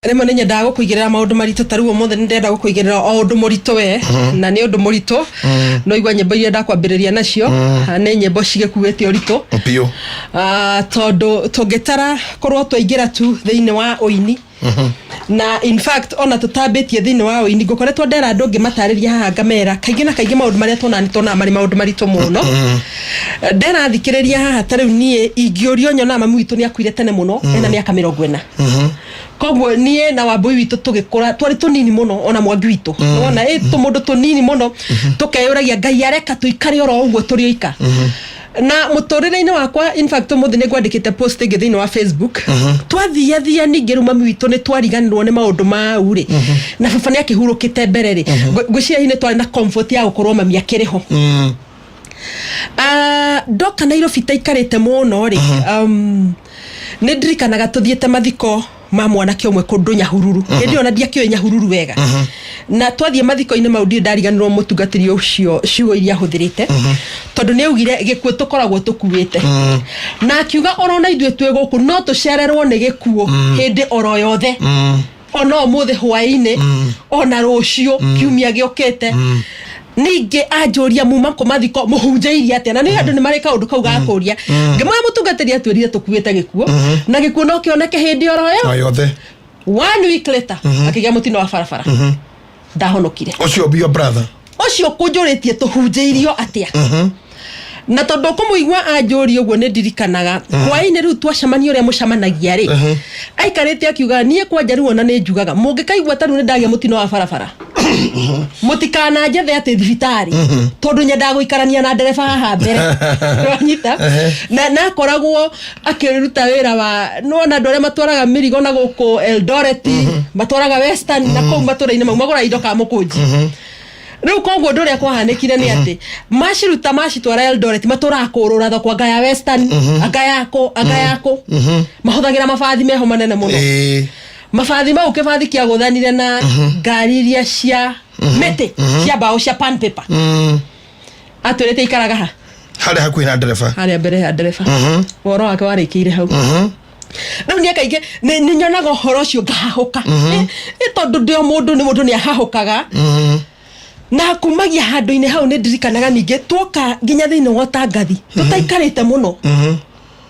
Rĩmwe nĩ nyendaga gũkũigĩrĩra maũndũ maritũ, ta rĩu ũmũthĩ nĩ ndĩrenda gũkũigĩrĩra o ũndũ mũritũ we, na nĩ ũndũ mũritũ. No igua nyĩmbo iria ndakwambĩrĩria nacio nĩ nyĩmbo cigĩkuĩte ũritũ Biũ. Ah, tondũ tũngĩtara korwo twaingĩra tu thĩinĩ wa ũini, na in fact ona tũtambĩtie thĩinĩ wa ũini, ngũkoretwo ndera andũ ngĩmatarĩria haha, ngamera kaingĩ na kaingĩ maũndũ marĩa tuonaga nĩ tuonaga marĩ maũndũ maritũ mũno. Nderathikĩrĩria haha, ta rĩu niĩ ingĩũrio, nyonaga mami witũ nĩ akuire tene mũno ena mĩaka 40. Koguo niĩ na Wambui witũ tũgĩkũra twarĩ tũnini mũno, ona Mwangi witũ wona ĩ tũmũndũ tũnini mũno, tũkeyũragia Ngai areka tũikare oro ũguo tũrĩ oika na mũtũrĩre-inĩ wakwa. In fact, ũmũthĩ nĩ ngwandĩkĩte post ĩngĩ thĩinĩ wa Facebook. Twathiathia ningĩ rĩu mami witũ nĩ twariganĩrwo nĩ maũndũ mau rĩ, na baba nĩ akĩhurũkĩte mbere rĩ, ngwĩciria hihi nĩ twarĩ na comfort ya gũkorwo mami akĩrĩ ho. Ah, ndoka Nairobi taikarĩte mũno rĩ, nĩ ndirikanaga tũthiĩte mathiko ma mwanake ũmwe kũndũ Nyahururu. Hĩndĩ ĩyo na ndiakĩũĩ Nyahururu wega, na twathiĩ mathiko-inĩ mau, ndirĩ ndariganĩrwo mũtungatĩri ũcio ciugo iria ahũthĩrĩte, tondũ nĩ augire gĩkuũ tũkoragwo tũkuĩte, na akiuga orona ithuĩ twĩ gũkũ no tũcererwo nĩ gĩkuũ hĩndĩ oro yothe, ona ũmũthĩ hwaĩ-inĩ, ona rũciũ, kiumia gĩũkĩte. Ningĩ anjũria, muma kũ mathiko, mũhunjĩirie atĩa? Na nĩ andũ nĩ marĩ kaũndũ kau gakũria. Ngĩmwĩra mũtungatĩri atwĩrire tũkuĩte gĩkuũ, na gĩkuũ no kĩoneke hĩndĩ oro ĩyo o yothe. One week later akĩgĩa mũtino wa barabara, ndahonokire. Ũcio your brother? Ũcio kũnjũrĩtie tũhunjĩirio atĩa, na tondũ kũmũigua anjũria ũguo, nĩ ndirikanaga hwaĩ-inĩ rĩu twacemania ũrĩa mũcemanagia rĩ, aikarĩte akiuga, niĩ kwanja rĩu ona nĩ njugaga mũngĩkaigua ta rĩu nĩ ndagĩa mũtino wa barabara, mũtikananjethe atĩ thibitarĩ, tondũ nyendaga gũikarania na ndereba haha mbere. Wanyita? Na nakoragwo akĩruta wĩra wa nĩwona andũ arĩa matwaraga mĩrigo na gũkũ Eldoret, matwaraga Western na kũu matũra-inĩ mau, magũraga indo Kamũkũnji. Rĩu koguo ũndũ ũrĩa kwahanĩkire nĩ atĩ maciruta macitwara Eldoret, matũraga kũrũra thoko, anga ya Western, anga yakũ, anga yakũ, mahũthagĩra mabathi meho manene mũno. Mabathi mau, kĩbathi kĩagũthanire na ngari iria cia mĩtĩ, cia mbaũ, cia pan paper. Atwĩrĩte ikaraga ha? Harĩa hakuhĩ na ndereba. Harĩa mbere ya ndereba. Ũhoro wake warĩkĩire hau. Rĩu niĩ kaingĩ nĩ nyonaga ũhoro ũcio ngahahũka. Ĩ tondũ ndĩ o mũndũ, nĩ mũndũ nĩ ahahũkaga. Na kumagia handũ-inĩ hau, nĩ ndirikanaga ningĩ tuoka nginya thĩinĩ wa ũtangathi, tũtaikarĩte mũno,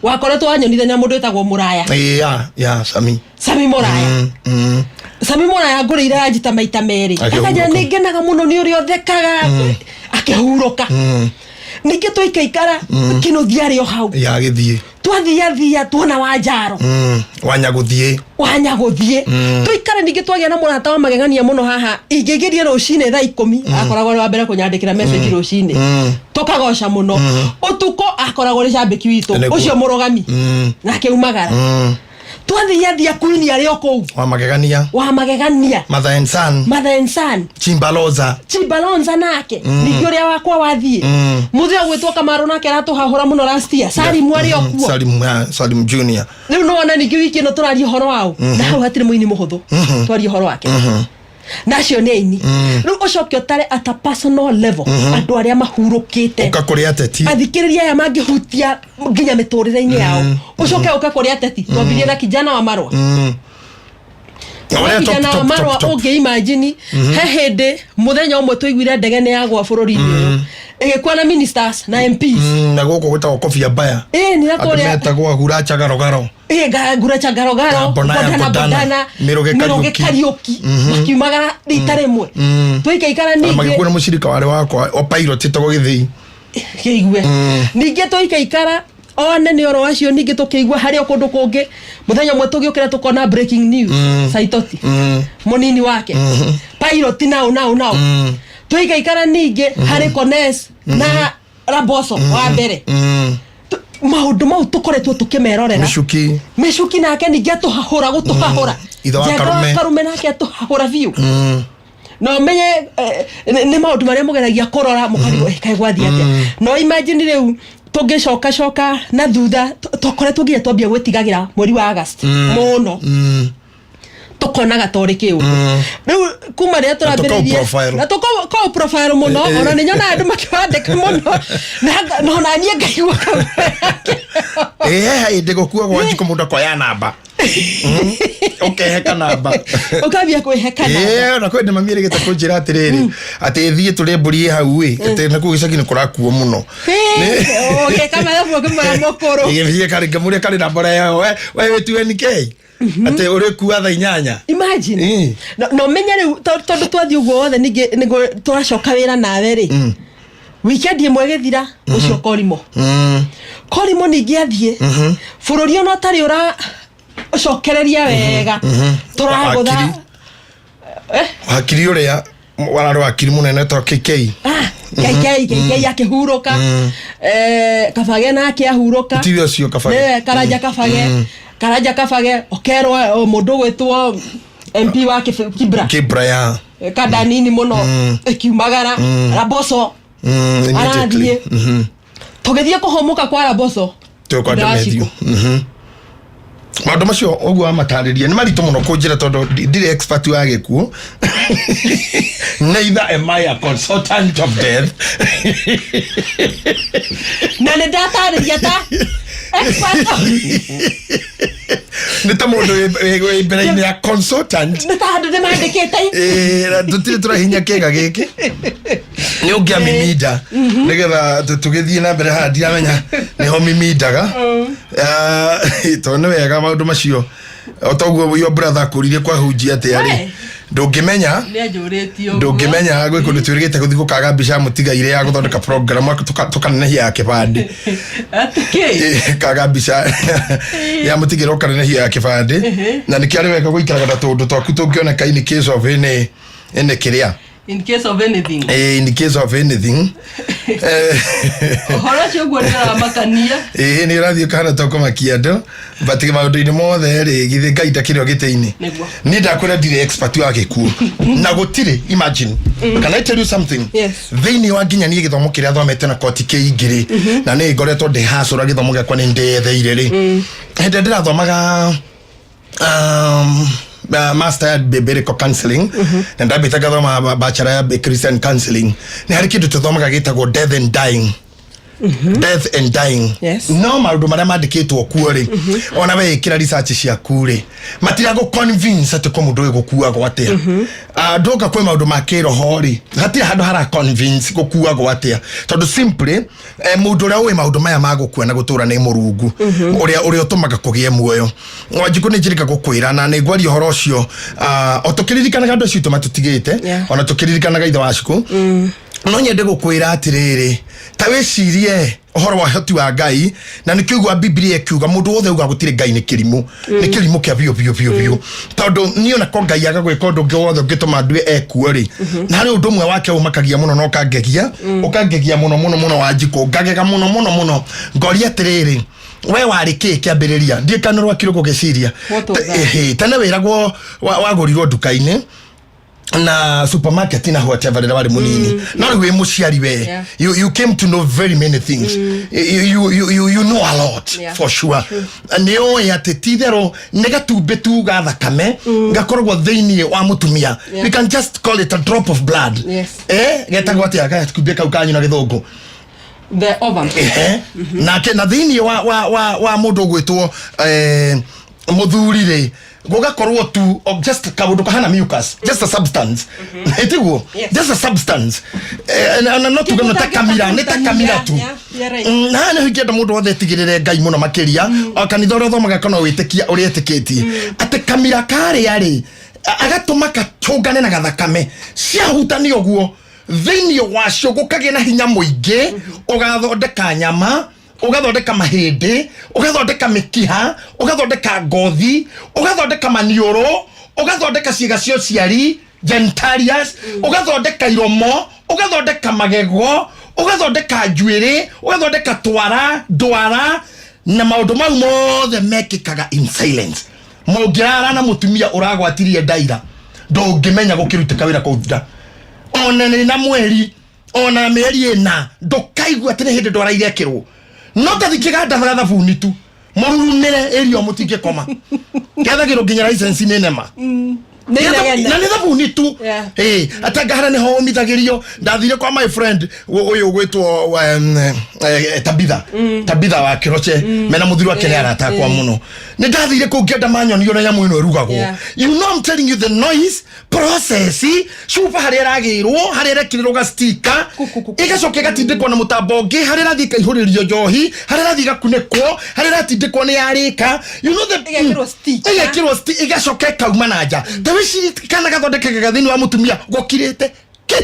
wakoretwo wanyonithania mũndũ wĩtagwo Mũraya. Ya Sami. Sami Mũraya. Sami Mũraya ngũrĩire anjita maita merĩ. Akĩhurũka. Akanja nĩ ngenaga mũno nĩ ũrĩa ũthekaga, akĩhurũka. Ningĩ twaikaikara, Kĩnũthia arĩ o hau. Ya gĩthiĩ. Twathiathia tuona Wanjaro. Wanya gũthiĩ. Wanya gũthiĩ. Tũikare ningĩ twagĩa na mũrata wa magegania mũno haha, ingĩgerie rũcinĩ thaa 10, akoragwo arĩ wa mbere kũnyandĩkĩra message rũcinĩ, tũkagoca mũno. Ũtukũ akoragwo arĩ cambĩki witũ. Nĩguo. Ũcio mũrũgami nake umagara. Twathiathia, Queen arĩ o kũu. Wa magegania. Wa magegania. Mother and son. Mother and son. Chimbaloza. Chibalonza nake ningĩ ũrĩa wakwa wathiĩ mũthĩ ũgwĩtwo Kamaru, nake aratũhahũra mũno last year. Salimu arĩ o kuo. Salim, Salim Junior. Rĩu nĩwona ningĩ wiki ĩno tũraria ũhoro wao, na hau hatirĩ mũini mũhũthũ twaria ũhoro wake, na acio nĩ aini. Rĩu ũcoke ũtare at a personal level andũ arĩa mahurũkĩte. Ũka kũrĩ ateti. Athikĩrĩria aya mangĩhutia nginya mĩtũrĩre-inĩ yao. Ũcoke ũke kũrĩ ateti, twambirie na kijana wa Marwa. Na ũrĩa top, Kijana wa top, Marwa, top, top. ũngĩ imagine he hĩndĩ mũthenya ũmwe tũiguire ndege nĩ yagwa bũrũri-inĩ ũyũ, ĩgĩkua na ministers na MPs. Na gũkũ gwĩtagwo Kobia Mbaya. Ĩ nĩ na Andũ kũrĩa metagwo Aguracha Garogaro. Ĩ Nguracha Ngarogaro. Gambonaya. Bodana. Bodana. Bodana. Mĩrũge. Mĩrũge. Kariũki. Kariũki makiumagara rita rĩmwe. Tũikaikara Na ningĩ magĩkuo na mũcirika warĩ wakwa o pilot ĩtagwo Gĩthĩi. Kĩigue ningĩ tũikaikara one nĩ oro acio, ningĩ tũkĩigua harĩ o kũndũ kũngĩ, mũthenya ũmwe tũgĩũkĩra tũkona breaking news, Saitoti mũnini wake pilot nao nao nao. Tũikaikara ningĩ harĩ Kones na Raboso wa mbere. Maũndũ mau tũkoretwo tũkĩmerorera. Mĩcuki. Mĩcuki nake ningĩ atũhahũra gũtũhahũra. Ithe wa Njenga wa Karume. Karume nake atũhahũra biũ. Na ũmenye nĩ maũndũ marĩa mũgeragia kũrora mũkarigwo, "Eh, kaĩ gwathiĩ atĩa?" No imagine rĩu tũngĩcoka coka na thutha, tũkoretwo nginya twambia gwĩtigagĩra mweri wa August mũno, tũkonaga torĩ kĩũndũ rĩu kuma rĩrĩa tũrambĩrĩirie. Profile. Na tũkau profile mũno. Ona nĩ nyonaga andũ makĩwandĩka mũno, na ona niĩ ngaigua Ĩ he hĩndĩ gũkuagwo Wanjikũ mũndũ akoya namba. Ũkeheka namba. Ũkambia kwĩheka namba. Ĩĩ, ona kwĩ ndĩ mami ĩrĩgĩte kũnjĩra atĩrĩrĩ, atĩ thiĩ tũrĩe mbũri ĩ hau ĩ, atĩ nakuo gĩcagi nĩ kũrakuo mũno. Ũgĩka mathabu ũkĩmwĩra mũkũrũ. Ĩgĩthiĩ karĩ ngamũria karĩ namba ũrĩa yayo, we wĩ 20K, atĩ ũrĩkua thaa 8. Imagine. No menye rĩu tondũ twathiĩ ũguo wothe, ningĩ nĩguo tũracoka wĩra nawe rĩ, weekend ĩmwe ĩgĩthira, ũcio Korimo. Korimo ningĩ athiĩ bũrũri ona ũtarĩ ũra ũcokereria wega, tũragũtha. Wakiri. Hakiri ũrĩa wararĩ wakiri mũnene to KK. Ah, KK, KK akĩhurũka. Kabage nake ahurũka. Tiwe ũcio Kabage. Nĩwe Karanja Kabage. Karanja Kabage ũkerwo, o, mũndũ ũgwĩtwo MP wa Kibra. Kibra ya. Kanda nini mũno ĩkiumagara Raboso. Immediately. Arathiĩ. Tũgĩthiĩ kũhũmũka kwa Raboso. Twĩ kwa Ndacikũ. Demetrio. Maũndũ macio ũguo wamatarĩria nĩ maritũ mũno kũnjĩra tondũ ndirĩ expert wa gĩkuũ, neither am I a consultant of death. Na nĩ ndatarĩria ta expert. Nĩ ta mũndũ wĩ mbere-inĩ ya consultant. Nĩ ta handũ nĩ mandĩkĩte. Ĩĩ, na tũtirĩ tũrahinya kĩga gĩkĩ, nĩ ũngĩamiminda nĩgetha tũgĩthiĩ na mbere haha, ndiramenya nĩho mimindaga. Ah, tondũ nĩ wega maũndũ macio, o toguo your brother akũririe kwahunjia atĩa rĩ. We. Ndũngĩmenya. Nĩ anjũrĩtie ũguo. Ndũngĩmenya gwĩ kũndũ twĩrĩgĩte gũthiĩ gũkaga mbica ya mũtigaire ya gũthondeka program, tũkanenehia ya kĩbandĩ. Atĩ kĩ? Kaga mbica ya mũtigĩra ũkanenehia ya kĩbandĩ, na nĩkĩo arĩ wega gũikaraga na tũũndũ twaku tũngĩoneka in case of any kĩrĩa. In case of anything. In case of anything. Ũhoro ũcio ũguo nĩ ũramakania. Ĩĩ, nĩ ũrathiĩ ũkahana ta ũkũmakia andũ, but maũndũ-inĩ mothe rĩ, githĩ Ngai ndakĩrĩ o gĩtĩ-inĩ? Nĩguo. Niĩ ndakwĩra ndirĩ expert wa gĩkuũ na gũtirĩ. Imagine, can I tell you something? Yes. Thĩinĩ wa nginya niĩ gĩthomo kĩrĩa thomete na koti kĩingĩ rĩ, na nĩ ngoretwo ndĩhacũra gĩthomo gĩakwa, nĩ ndĩyetheire rĩ, hĩndĩ ĩrĩa ndĩrathomaga master ya biblical counseling na ndambĩte ngathoma bachelor ya Christian counseling, nĩ harĩ kĩndũ tũthomaga gĩtagwo death and dying, death and dying. No maũndũ marĩa mandĩkĩtwo kuo rĩ, ona we ĩkĩra research ciaku rĩ, matiragũ convince atĩ kwa mũndũ ũyũ gũkuagwo atĩa. Ah, ndũka kwĩ maũndũ ma kĩroho rĩ, hatirĩ handũ hara convince gũkuagwo atĩa, tondũ simply mũndũ ũrĩa ũĩ maũndũ maya ma gũkua na gũtũra nĩ Mũrungu ũrĩa ũtũmaga kũgĩe muoyo. Wanjikũ, nĩ njĩrĩga gũkwĩra na nĩ ngwaria ũhoro ũcio, o tũkĩririkanaga andũ acio itũ matũtigĩte, ona tũkĩririkanaga ithe wa Cukũ, no nyende gũkwĩra atĩrĩrĩ, ta wĩcirie ũhoro wa ũhoti wa Ngai, na nĩkĩo igua Biblia ĩkiuga mũndũ wothe uga gũtirĩ Ngai nĩ kĩrimũ, nĩ kĩrimũ kĩa biũ biũ biũ biũ, tondũ niĩ ona ko Ngai aga gwĩka ũndũ ũngĩ wothe ũngĩtũma ndue ekuo rĩ, na harĩ ũndũ ũmwe wake ũmakagia mũno na ũkangegia, ũkangegia mũno mũno mũno, Wanjikũ, ngagega mũno mũno mũno, ngoria atĩrĩrĩ, we warĩ kĩ kĩambĩrĩria? Ndiĩ kana rwakirwo gũgĩciria. What was that? Tene wĩragwo wagũrirwo nduka-inĩ na supermarket na whatever rĩrĩa warĩ mũnini, no rĩu wĩ mũciari we, you came to know very many things. You know a lot. For sure nĩ ũĩ atĩ ti itherũ nĩ gatumbĩ tu ga thakame gakoragwo thĩinĩ wa mũtumia. We can just call it a drop of blood. Getagwo atĩa gatumbĩ kau kanyu na gĩthũngũ? The ovum. Ehe. Nake na thĩinĩ wa mũndũ ũgwĩtwo mũthuri rĩ, gũgakorwo tu o just kaũndũ kahana mucus, just a substance, ĩtiguo? Yes. Just a substance. Na no tuge no ta kamira, nĩ ta kamira tu. Yeah, right. Na haha nĩho ingĩenda mũndũ wothe etigĩrĩre Ngai mũno makĩria, o kanitha ũrĩa ũthomaga kana wĩtĩkia ũrĩa etĩkĩtie, atĩ kamira karĩa rĩ, agatũma katũngane na gathakame, ciahutania ũguo, thĩinĩ wacio gũkagĩa na hinya mũingĩ, ũgathondeka nyama, ũgathondeka mahĩndĩ, ũgathondeka mĩkiha, ũgathondeka ngothi, ũgathondeka maniũrũ, ũgathondeka ciĩga cia ũciari, genitalias, ũgathondeka iromo, ũgathondeka magego, ũgathondeka njuĩrĩ, ũgathondeka twara ndwara, na maũndũ mau mothe mekĩkaga in silence. Mũngĩrara na mũtumia ũragwatirie ndaira, ndũngĩmenya gũkĩrutĩka wĩra kũu nda, ona nĩ na mweri, ona mĩeri 4, ndũkaigua atĩ nĩ hĩndĩ ndwara irekĩrwo, no tathi kĩganda ga thabuni tu mũrurumĩre ĩrio, mũtingĩkoma, kethagĩrwo nginya license nĩ nema. Nĩ inegene. Na nĩ thabuni tu. Ĩ atangahara nĩho ũmithagĩrio. Ndathire kwa my friend ũyũ ũgwĩtwo Tabitha, Tabitha wa Kĩroche, mena mũthuri wake, nĩ arata akwa mũno. Nĩ ndathire kũu ngĩenda manyoni ũrĩa nyamũ ĩno ĩrugagwo. You know, I'm telling you, the noise, process, cuba harĩa ĩragĩrwo, harĩa ĩrekĩrĩrwo gastika, Ku, ku, ku, ku. ĩgacoka ĩgatindĩkwo na mũtambo ũngĩ, harĩa ĩrathiĩ ĩkaihũrĩrio njohi, harĩa ĩrathiĩ ĩgakunĩkwo, harĩa ĩratindĩkwo nĩ yarĩka, you know the Ĩgekĩrwo sticker. Ĩgekĩrwo ĩgacoka ĩkauma na nja. Ta wĩcirie kana gathondekekaga thĩinĩ wa mũtumia gũkirĩte ki,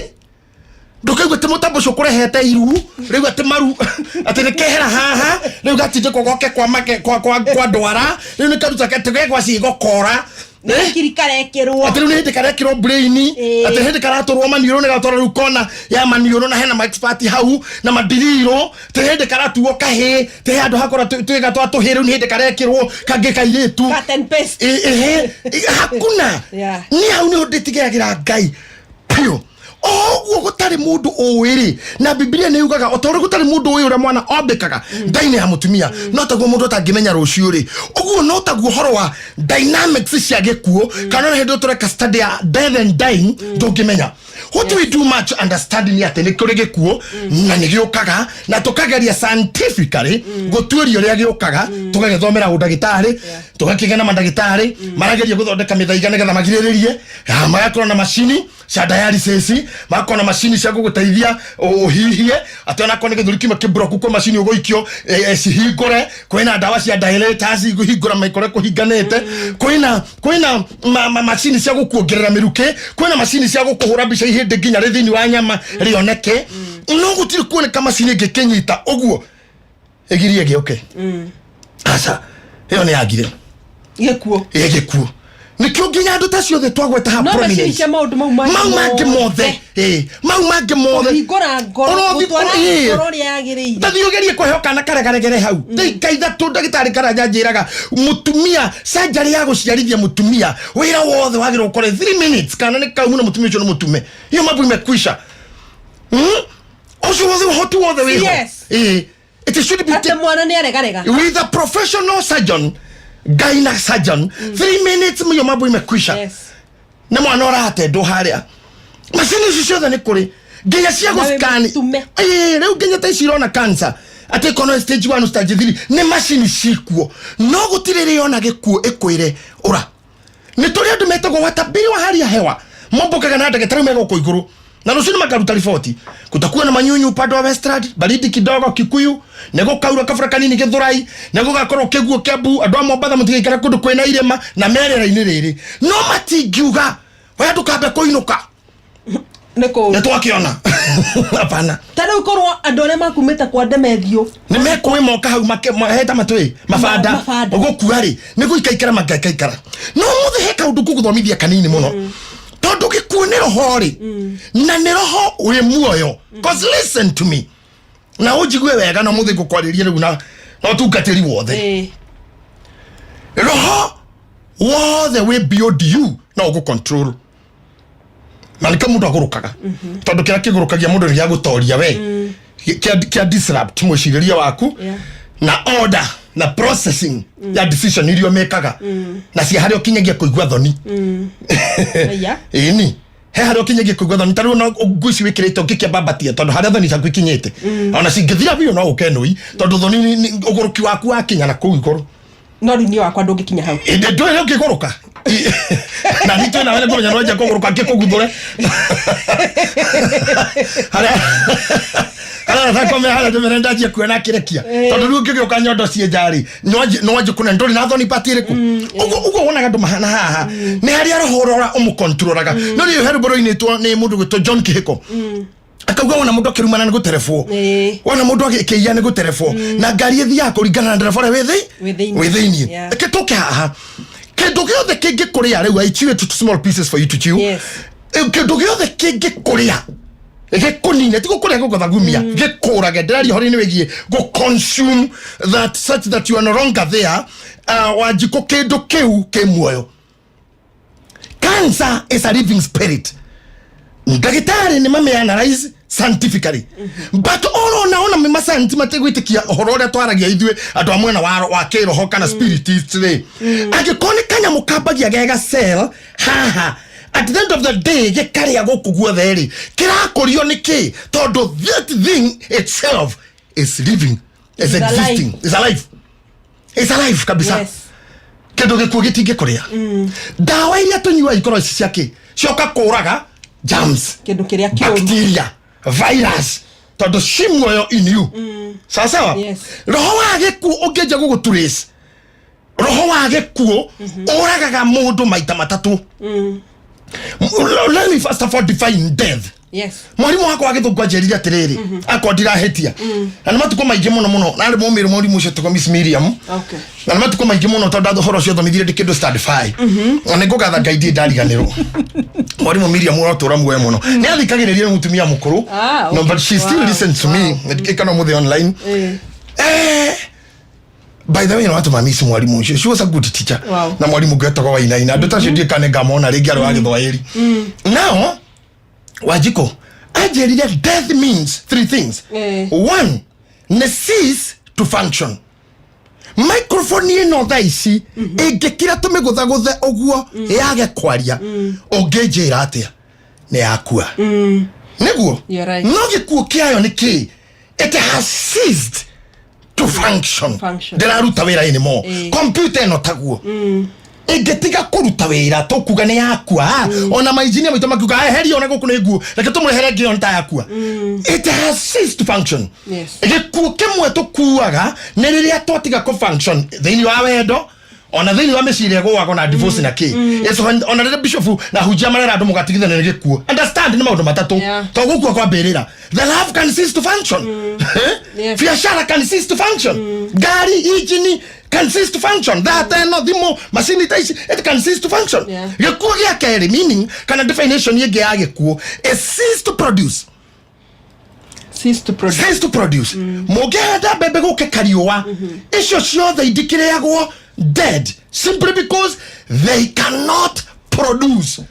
ndũkaigua atĩ mũtambo ũcio ũkũrehete iru rĩu, atĩ maru, atĩ nĩ kehera haha, rĩu gatindĩkwo goke kwa make kwa ndwara, rĩu nĩ karuta atĩ gegwa cigokora. Nĩ hakiri karekĩrwo. Atĩ rĩu nĩ hĩndĩ karekĩrwo brain. Atĩ hĩndĩ karatũrwo maniũrũ, nĩ gatwarwo rĩu kona ya maniũrũ, na hena ma expert hau na madiriro. Atĩ hĩndĩ karatuo kahĩ, atĩ he handũ hakora twĩga twa tũhĩ, rĩu nĩ hĩndĩ karekĩrwo kangĩ kairĩtu. Cut and paste. Ĩhĩ, hakuna. Niĩ hau nĩho ndĩtigagĩra Ngai biũ. O ũguo gũtarĩ mũndũ ũĩ rĩ, na Bibilia nĩ yugaga o ta ũrĩa gũtarĩ mũndũ ũĩ ũrĩa mwana ombĩkaga ndainĩ ya mũtumia, no taguo mũndũ atangĩmenya rũciũ rĩ, ũguo no taguo ũhoro wa dynamics cia gĩkuũ, kana ona hĩndĩ ĩyo tũreka study ya death and dying, ndũngĩmenya. What we do much understanding nĩ atĩ nĩ kũrĩ gĩkuũ na nĩ gĩũkaga, na tũkageria scientifically gũtuĩria ũrĩa gĩũkaga, tũgagĩthomera ũndagĩtarĩ, tũgakĩgĩa na mandagĩtarĩ marageria gũthondeka mĩthaiga nĩgetha magirĩrĩrie. Ah, magakorwo na macini cia dialysis, magakorwo na macini cia gũgũteithia ũhihie, atĩ onakorwo nĩ gĩthũri kĩmwe kĩbroku, kwĩ macini ũgũikio cihingũre, kwĩna ndawa cia dilators igũhingũra maikore kũhinganĩte, kwĩna macini cia gũkuongerera mĩrukĩ, kwĩna macini cia gũkũhũra mbica ihĩndĩ nginya rĩ thĩinĩ wa nyama rĩoneke, no gũtirĩ kuoneka macini ĩngĩ kĩnyita ũguo ĩgirie gĩũke. Aca, ĩyo nĩ yagire. Gĩkuũ. Ĩ gĩkuũ nĩkĩo nginya andũ ta ciothe twagweta ha No macini prominence. cia maũndũ mau mangĩ. Mau mangĩ mothe, ĩ mau mangĩ mothe. Kũhingũra ngoro. Ũrothi- Gũtwara ngoro ũrĩa yagĩrĩire. Tathiĩ ũgerie kũheo kana karegaregere hau ndagĩka 3. Ndagĩtarĩ Karanja njĩraga mũtumia surgery ya gũciarithia mũtumia, wĩra wothe wagĩrĩirwo gũkorwo 3 minutes, kana nĩ kaumu na mũtumia ũcio nĩ mũtume, hiyo mambo imekwisha. Ũcio wothe, ũhoti wothe wĩho. Ĩ it should be Atĩ mwana nĩ aregarega. With a professional surgeon, gyna surgeon, 3 minutes hiyo mambo imekwisha. Nĩ mwana ũratendwo harĩa, macini ici ciothe nĩ kũrĩ nginya cia Na wĩ gũskani. mũtume. Ĩĩ, rĩu nginya ta ici irona cancer atĩ ĩkorwo stage 1, stage 3, nĩ macini cikuo, no gũtirĩ rĩona gĩkuũ ĩkwĩre ũra. Nĩ tũrĩ andũ metagwo watabiri wa hali ya hewa, mombũkaga na ndege tarĩu megũkũ igũrũ, na rũciũ nĩ makaruta riboti: kutakuwa na manyunyu upande wa Westland, baridi kidogo Kikuyu, nĩ gũkaura kabura kanini Gĩthũrai, nĩ gũgakorwo kĩguũ Kĩambu, andũ a Mombatha mũtigaikara kũndũ kwĩna irĩma na merĩra-inĩ rĩrĩ. No matingiuga we ndũkambe kũinũka. Nĩ kũũru. Nĩ twakĩona hapana. Ta rĩu korwo andũ arĩa makumĩte kwa Ndemethio Nĩ mekũĩ moka hau maheta matwĩ mabanda. Mabanda. Gũkua rĩ, nĩ gũikaikara mangaikaikara. No mũthĩ he kaũndũ ngũgũthomithia kanini mũno, tondũ gĩkuũ nĩ roho rĩ, na nĩ roho wĩ muoyo. 'Cause listen to me na ũnjigue wega, na mũthĩ ngũkwarĩria rĩu na ũtungatĩri wothe. Roho wothe wĩ beyond you no ũgũ control, na nĩkĩo mũndũ agũrũkaga, tondũ kĩrĩa kĩgũrũkagia mũndũ nĩ gĩa gũtoria we, kĩa disrupt mwĩcirĩrie waku na order na processing ya decision iria mekaga, na cia harĩa ũkinyagia kũigua thoni. Aya. Ĩni he harĩa ũkinyagia kũigua thoni, ta rĩu no nguo ici wĩkĩrĩte ũngĩkĩambambatia, tondũ harĩa thoni ciaku ikinyĩte, ona cingĩthira biũ no ũke nũi, tondũ thoni ũgũrũki waku wakinya na kũu igũrũ. No rĩu niĩ wakwa ndũngĩkinya hau. Ĩndĩ ndũĩ ũngĩgũrũka, na nĩ twĩ nawe nĩ kũmenya nĩwanjia kũgũrũka ngĩkũguthũre harĩa harĩa harĩa ndĩmere ndanjia kuona akĩrekia, tondũ rĩu ũngĩgĩũka nyondo ciĩ njarĩ nĩwanjie kũna ndũrĩ na thoni pati ĩrĩkũ. Ũguo ũguo wonaga andũ mahana haha nĩ harĩa roho ũrora ũmũkontrolaga. No rĩu he rwĩmbo rũinĩtwo nĩ mũndũ gwĩtwo John Kĩhĩko, akauga wona mũndũ akĩrumana nĩ gũterebwo, wona mũndũ agĩkĩiya nĩ gũterebwo, na ngari ĩthiaga kũringana na ndereba ũrĩa wĩ Wĩ thĩinĩ. Wĩ thĩinĩ. Reke tũke haha, kĩndũ gĩothe kĩngĩkũrĩa rĩu, I chew it to small pieces for you to chew. Kĩndũ gĩothe kĩngĩkũrĩa gĩkũnine, ti gũkũrĩa gũgũthagumia, gĩkũrage, ndĩraria ũhoro-inĩ wĩgiĩ gũ consume that such that you are no longer there. Wanjikũ, kĩndũ kĩu kĩ muoyo. Cancer is a living spirit. Ndagĩtarĩ nĩ mamĩ analyze. Scientifically, but orona ona ma science mategwĩtĩkia ũhoro ũrĩa twaragia ithuĩ andũ a mwena wa kĩroho kana spiritist rĩ. Angĩkorwo nĩ kanyamũ kambagia gega cell haha, at the end of the day gĩkarĩa gũkũ guothe rĩ, kĩrakũrio nĩ kĩ? Tondũ that thing itself is living, is Is alive. existing, is alive, is alive kabisa. Kĩndũ gĩkuũ gĩtingĩkũrĩa. Ndawa iria tũnyua ikorwo ici ciakĩ cioka kũraga germs, Kĩndũ kĩrĩa kĩũru. Bacteria, virus, tondũ ci muoyo in you, sawa sawa? Yes. Roho wa gĩkuũ ũngĩnja gũgũtrace, roho wa gĩkuũ ũragaga mũndũ maita matatũ. Let me first of all define death. Mwarimũ wakwa wa gĩthũngũ anjĩrire atĩrĩrĩ, akorwo ndirahĩtia, na nĩ matukũ maingĩ mũno mũno, narĩ mũmĩrũ mwarimũ ũcio tũgo Miss Miriam, na nĩ matukũ maingĩ mũno tondũ ũhoro ũcio thomithirie ndĩ kĩndũ stand five, na nĩ ngũgatha Ngai ndirĩ ndariganĩrwo. Mwarimũ Miriam ũrotũra muoyo mũno, nĩ athikagĩrĩria, nĩ mũtumia mũkũrũ. No, but she still listens to me kana mũthĩ online. By the way, no watũma miss mwarimu ũcio. She was a good teacher. Na mwarimu ũngĩ wetagwo Wainaina, andũ ta acio ndiĩ kana ngamona rĩngĩ, arĩ wa Gĩthwaĩri. Now Wanjiko anjĩrire death means three things. One, nĩ cease to function. Microphone ĩno thaa ici ĩngĩkira tũmĩgũthagũthe ũguo yage kwaria, ũngĩnjĩra atĩa? Nĩ yakua nĩguo? You're right. No gĩkuũ kĩayo nĩ kĩ? It has ceased to function. Function. Ndĩraruta wĩra anymore. Computer ĩno taguo ĩngĩtiga kũruta wĩra, tũkuga nĩ yakua. Ona mainjinia maitũ makiuga eheria ona gũkũ nĩ nguo, reke tũmũrehere ĩngĩ ĩyo nĩ ta yakua. It has ceased to function. Gĩkuũ kĩmwe tũkuaga nĩ rĩrĩa twatiga kũ function thĩinĩ wa wendo, ona thĩinĩ wa mĩciĩ ĩrĩa ĩgũagwo na divorce na kĩ. It's ona rĩrĩa bishop na hunjia marera andũ mũgatigithania nĩ gĩkuũ. Understand, nĩ maũndũ matatũ. To gũkua kwa mbĩrĩra, the love can cease to function. Biashara can cease to function. Ngari injini can cease to function. Thata ĩno, thimũ, macini ta ici, it can cease to function. Gĩkuũ gĩa kerĩ, meaning kana definition ĩngĩ ya gĩkuũ, it cease to produce. Cease to produce. Cease to produce. Mũngĩhanda mbembe gũke kariũa, icio ciothe indikĩrĩagwo dead simply because they cannot produce.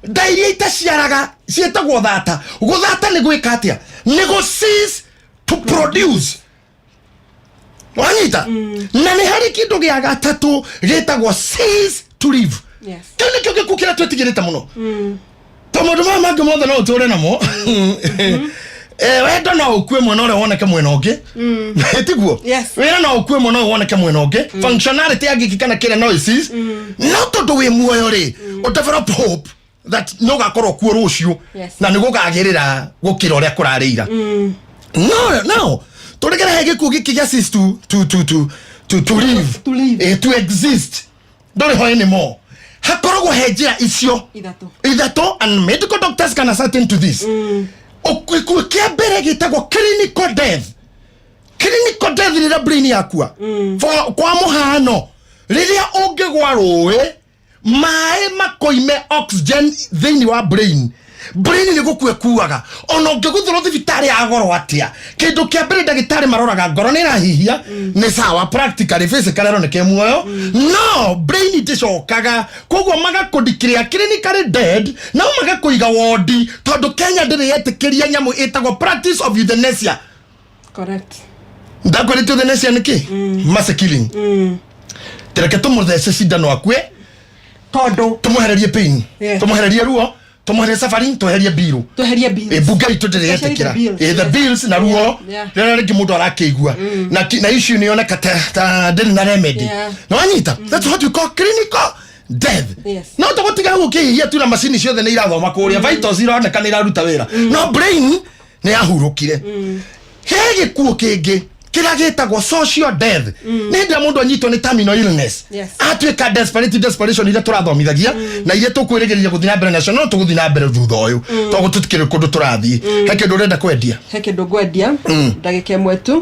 Nda iria itaciaraga ciĩtagwo thata. Gũthata nĩ gwĩka atĩa? Nĩ gũ cease to produce. Wanyita? Na nĩ harĩ kĩndũ gĩa gatatũ gĩtagwo cease to live. Kĩu nĩkĩo gĩkuũ kĩrĩa twĩtigĩrĩte mũno, to maũndũ maya mangĩ mothe no ũtũre namo. Wendo no ũkue mwena ũrĩa woneke mwena ũngĩ, tiguo? Yes. Wĩra no ũkue mwena ũyũ woneke mwena ũngĩ. Functionality ya gĩkĩ kana kĩrĩa no ĩcease, no tondũ wĩ muoyo rĩ, ũ develop hope that nĩ ũgakorwo kuo rũciũ na nĩ gũgagĩrĩra gũkĩra ũrĩa kũrarĩ ira. No tũregere he gĩkuũ gĩkĩ gĩa cease to live. To live. To exist, ndũrĩ ho anymore. Hakoragwo he njĩra icio Ithatũ. ithatũ, and medical doctors can ascertain to this. Gĩkuũ kĩa mbere gĩtagwo clinical death. Clinical death, rĩrĩa brain yakua. Kwa mũhano, rĩrĩa ũngĩgwa rũĩ, maĩ makoime oxygen thĩinĩ wa brain, brain nĩ gũkua kuaga. Ona ũngĩgũthũrwo thibitarĩ ya goro atĩa, kĩndũ kĩa mbere ndagĩtarĩ maroraga ngoro nĩ ĩrahihia, nĩ sawa, practically, physically ĩroneka muoyo, no brain ndĩcokaga. Koguo magakũdeclare clinically dead, no magakũiga wondi, tondũ Kenya ndĩrĩ yetĩkĩria nyamũ ĩtagwo practice of euthanasia. Ndakwĩrĩte euthanasia nĩ kĩ? Mercy killing. Tereke tũmũthece cindano akue, Tondũ tũmwehererie pain, tũmwehererie ruo, tũmwehererie suffering, tweherie biru. Tweherie bills. Bunge itũ ndĩrĩ Especially the yetĩkĩra. bills, The bills na ruo rĩrĩa rĩngĩ mũndũ arakĩigua na issue nĩ yoneka ta ndĩrĩ na remedy. Na wanyita, that's what we call clinical death. No tũgũtiga hau ũkĩhihia tu na macini ciothe nĩ irathoma kũrĩa, vitals ironeka nĩ iraruta wĩra, no brain nĩ yahurũkire. He gĩkuũ kĩngĩ kĩrĩa gĩtagwo social death. Nĩ hĩndĩ ĩrĩa mũndũ anyitwo nĩ terminal illness, atuĩka desperate, desperation iria tũrathomithagia na iria tũkwĩrĩgĩrĩria gũthiĩ na mbere nacio, no tũgũthiĩ na mbere thutha ũyũ tondũ tũtikĩrĩ kũndũ tũrathiĩ. He kĩndũ ũrenda kwendia? He kĩndũ ngwendia ndagĩka ĩmwe tu.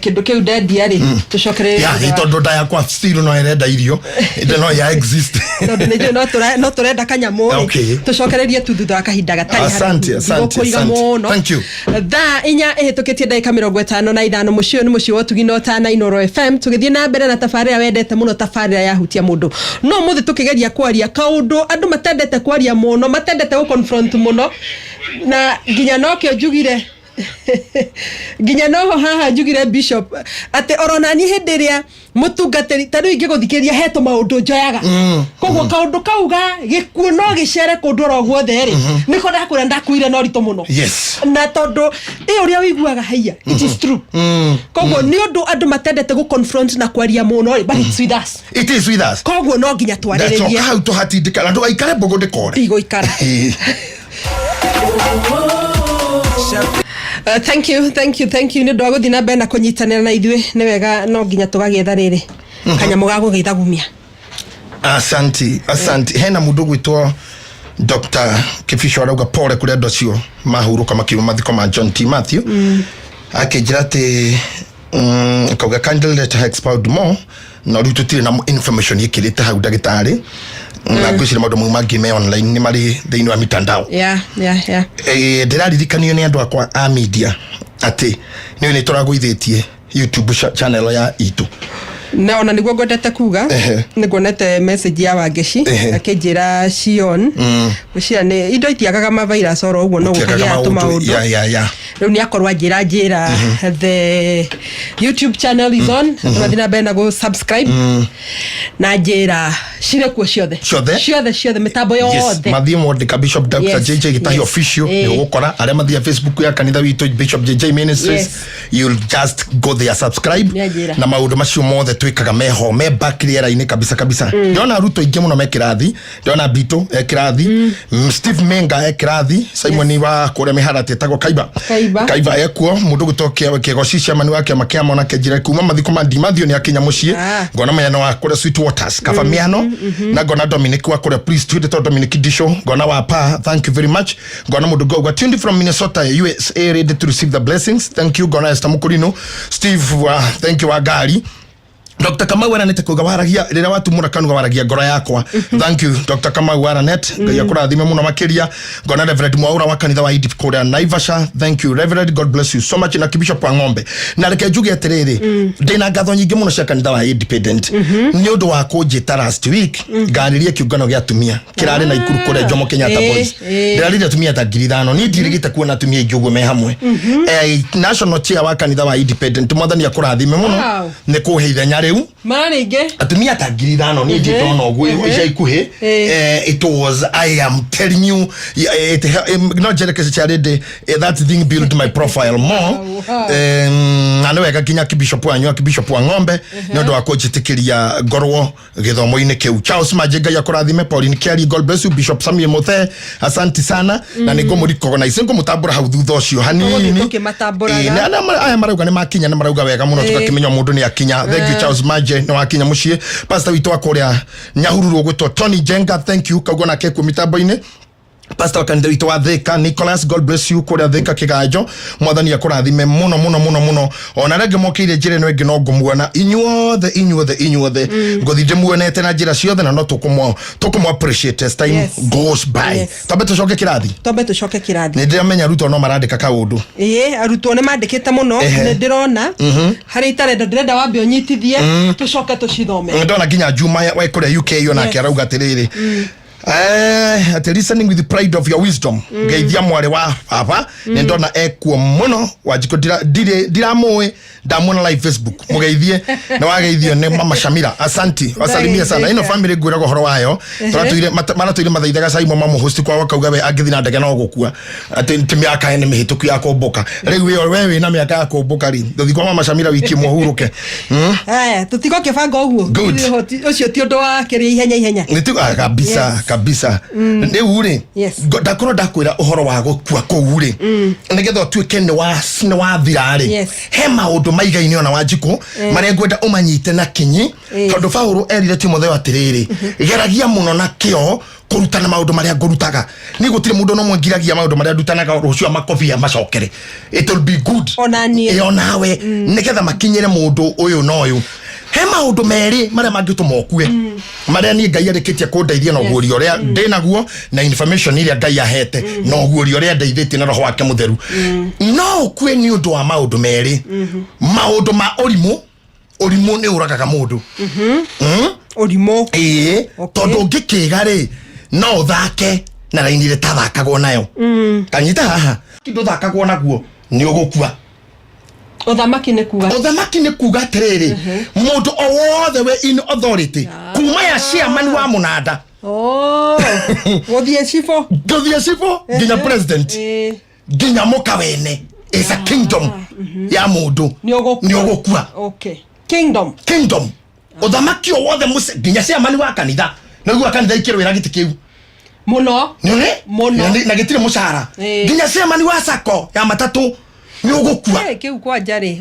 Kĩndũ kĩu ndendia rĩ, tũcokererie Ya tondũ nda yakwa still no ĩrenda irio, ĩndĩ no ya exist. Tondũ nĩ njũĩ no tũrenda kanyamũ rĩ. Tũcokererie tu thutha wa kahinda gatarĩ Asante, haraihu. asante, Ndigũkũiga asante. mũno. Thank you. Thaa 4 ĩhĩtũkĩtie ndagĩka 54. na ithano. Mũciĩ ũyũ nĩ mũciĩ wa ũtugi na ũtana, Inooro FM. Tũgĩthiĩ na mbere na tabarĩra wendete mũno, tabarĩra ya Hutia Mũndũ. No ũmũthĩ tũkĩgeria kwaria kaũndũ andũ matendete kwaria mũno, matendete gũ confront mũno, na nginya nokĩo njugire, nginya noho haha njugire, Bishop, atĩ orona niĩ hĩndĩ ĩrĩa mũtungatĩri ta rĩu ingĩgũthikĩrĩria he tũmaũndũ njoyaga. Koguo kaũndũ kau ga gĩkuũ no gĩcere kũndũ oro guothe rĩ, nĩko ndakwĩra ndakuire na ũritũ mũno. Na tondũ ĩ ũrĩa ũiguaga haiya, it is true. Koguo nĩ ũndũ andũ matendete gũ confront na kwaria mũno rĩ, but it's with us. It is with us. Koguo no nginya ndacoka twarĩrĩrie. Hau tũhatindĩka na ndũgaikare mbũgũ ndĩkore. Ndigũikara. Thank you, thank you, thank you nĩ ũndũ wa gũthiĩ na mbere na kũnyitanĩra na ithuĩ. Nĩ wega, no nginya tũgagĩetha rĩrĩ kanyamũ ga gũgĩthagumia. Asanti, asanti. Hena mundu gwitwo Dr Kibisho arauga pole kũrĩ andũ acio mahurũka makiuma mathiko ma John T Matthew. Akĩnjĩra atĩ akauga, "Kindly let her expound more." No rĩu tũtirĩ na information ĩkĩrĩte hau, ndagĩtarĩ, na ngwĩciria maũndũ mau mangĩ me online, nĩ marĩ thĩinĩ wa mitandao. Ndĩraririkanio nĩ andũ akwa a media atĩ nĩ tũragũithĩtie YouTube channel ya itũ. Na ona nĩguo ngwendete kuga. Nĩ nguonete message ya Wangeci akĩnjĩra Shion gwĩciria nĩ indo itiagaga ma virus oro ũguo, no Gũtiagaga gũkagĩa tũmaũndũ. Rĩu nĩ akorwo anjĩra njĩra the YouTube channel is on, tũgathiĩ na mbere na gũ subscribe, na njĩra cirĩ kuo ciothe. Ciothe? Ciothe, ciothe, mĩtambo yothe. Mathiĩ mwandĩka Bishop Dr JJ Gitahi Official, nĩ ũgũkora. Arĩa mathiĩ Facebook ya kanitha witũ, Bishop JJ Ministries, you'll just go there, subscribe. Nĩanjĩra. Na maũndũ macio mothe twĩkaga meho me back rĩera-inĩ kabisa kabisa. Ndĩrona arutwo aingĩ mũno me kĩrathi. Ndĩrona Bitu e kĩrathi, Steve Menga e kĩrathi, Simon wa kũrĩa mĩharatĩ etagwo Kaiba. Kaiba. Kaiba ekuo. Mũndũ gwĩtwo Kĩgoci, chairman wa kĩama kĩa monake njĩra kuma mathiko ma Ndimathio nĩ akinya mũciĩ. Ngona Mayano wa kũrĩa Sweet Waters Kaba Miano, na ngona Dominic wa kũrĩa Priesthood etagwo Dominic Disho. Ngona wa pa, thank you very much. Ngona mũndũ ngauga, "Tuned from Minnesota, USA, ready to receive the blessings." Thank you. Ngona Esther Mukurino, Steve wa, thank you, wa ngari. Dr. Kamau aranete kuga waragia rĩrĩa watumũra kanua waragia ngoro yakwa. Thank you, Dr. Kamau Aranet, Ngai akũrathime mũno makĩria. Ngona Reverend Mwaura wa kanitha wa Edith kũrĩa Naivasha. Thank you, Reverend, God bless you so much. Na Bishop wa Ng'ombe, na reke njuge atĩrĩrĩ, ndĩna ngatho nyingĩ mũno cia kanitha wa Independent nĩ ũndũ wa kũnjĩta last week ngarĩrie kĩũngano gĩa atumia kĩrarĩ na ikuru kũrĩa Jomo Kenyatta Boys. Ndĩrarĩria atumia ta 5,000. Niĩ ndirĩgĩte kuona atumia aingĩ ũguo me hamwe. National chair wa kanitha wa Independent, Mwathani akũrathime mũno nĩ kũhe ithenya rĩu. Mara rĩngĩ. Atumia ta 5,000 niĩ ndĩndona ũguo ica ikuhĩ. It was, I am telling you, yeah, it, no njereke charity, that thing built my profile more. Na nĩ wega nginya kibishop wanyu, akibishop wa Ng'ombe, nĩ ũndũ wa kũnjĩtĩkĩria ngorwo gĩthomo-inĩ kĩu. Charles Maje, Ngai akũrathime. Pauline Kiari, God bless you. Bishop Samuel Muthe, asanti sana. Na nĩ ngũmũrecognize, ngũmũtambũra hau thutha ũcio hanini. Tũgũthiĩ tũkĩmatambũraga. Na aya marauga nĩ makinya, nĩ marauga wega mũno. Tũgakĩmenya mũndũ nĩ akinya. Thank you, Charles Maje, nĩ wakinya mũciĩ. Pastor witũ wa kũrĩa Nyahururu ũgwĩtwo Tony Jenga, thank you. Kaugo nake kuo mĩtambo-inĩ. Pastor wa kanitha witũ wa Thika, Nicholas, God bless you. Kũrĩa Thika Kĩganjo, Mwathani akũrathime mũno mũno mũno mũno. Ona arĩa angĩ mokĩire njĩra ĩno ĩngĩ no ngũmuona inyuothe, inyuothe, inyuothe, ngũthiĩ ndĩmuonete na njĩra ciothe, na no tũkũmũ appreciate as time goes by. Twambe tũcoke kĩrathi. Twambe tũcoke kĩrathi. Nĩ ndĩramenya arutwo no marandĩka kaũndũ. Ĩĩ, arutwo nĩ mandĩkĩte mũno. Nĩ ndĩrona harĩa itarenda, ndĩrenda wambe ũnyitithie, tũcoke tũcithome. Ndona nginya Juma wa kũrĩa UK onake arauga atĩrĩrĩ, atĩ "Listening with the pride of your wisdom." Ngeithia mwarĩ wa baba, nĩ ndona ekuo mũno. Wanjikũ ndiramũĩ, ndamuona live Facebook. Mũgeithie. Nĩ wageithio nĩ Mama Shamira, asanti, wasalimia sana ĩno family. Ngwĩraga ũhoro wayo, tũratũire maratũire mathaithaga Simon mamũhosti kwao, akauga we angĩthiĩ na ndege no gũkua, atĩ ti mĩaka ĩnĩ mĩhĩtũku ya kũmbũka. Rĩu we wĩna mĩaka ya kũmbũka rĩ, tũthiĩ kwa Mama Shamira wiki ĩmwe ũhurũke. Aya, tũtigũkĩbanga ũguo. Good. Ũcio ti ũndũ wa kĩrĩa ihenya ihenya. Nĩ kabisa. Kabisa. Rĩu rĩ, ndakorwo ndakwĩra ũhoro wa gũkua kũu rĩ, nĩgetha ũtuĩke nĩ wathira rĩ, he maũndũ maigaine ona Wanjikũ marĩa ngwenda ũmanyite na kinyi, tondũ Paũlũ erire Timotheo atĩrĩrĩ, "Geragia mũno na kĩo kũrutana maũndũ marĩa ngũrutaga." Niĩ gũtirĩ mũndũ no ngiragia maũndũ marĩa ndutanaga rũciũ amakobia macokere. It will be good. Ona niĩ. Ĩ, onawe, nĩgetha makinyĩre mũndũ ũyũ na ũyũ. He Maũndũ merĩ marĩa mangĩtũma ũkue, marĩa niĩ Ngai arĩkĩtie kũndeithia na ũguũrio ũrĩa ndĩ naguo na information ĩrĩa Ngai ahete na ũguũrio ũrĩa ndeithĩtie na Roho wake Mũtheru. No ũkue nĩ ũndũ wa maũndũ merĩ, maũndũ ma ũrimũ. Ũrimũ nĩ ũragaga mũndũ. Ũrimũ. Ĩĩ. Tondũ ũngĩkĩga rĩ, no ũthake na raini rĩtathakagwo nayo. Kanyita haha, ndũthakagwo naguo, nĩ ũgũkua. Ũthamaki nĩ kuga? Ũthamaki nĩ kuga atĩrĩrĩ, mũndũ o wothe we in authority, kuma ya chairman wa mũnanda Oh, gũthiĩ cibũ. Gũthiĩ cibũ nginya president, nginya mũka wene, is a kingdom ya mũndũ. Nĩ ũgũkua. Nĩ ũgũkua. Okay, kingdom. Kingdom, ũthamaki o wothe, nginya chairman wa kanitha. Nĩguo kanitha ikĩrwĩra gĩtĩ kĩu. Mũno. Nĩ Mũno. Na gĩtirĩ mũcara. Nginya chairman wa sacco ya matatũ, nĩ ũgũkua. Kĩu kwanja rĩ,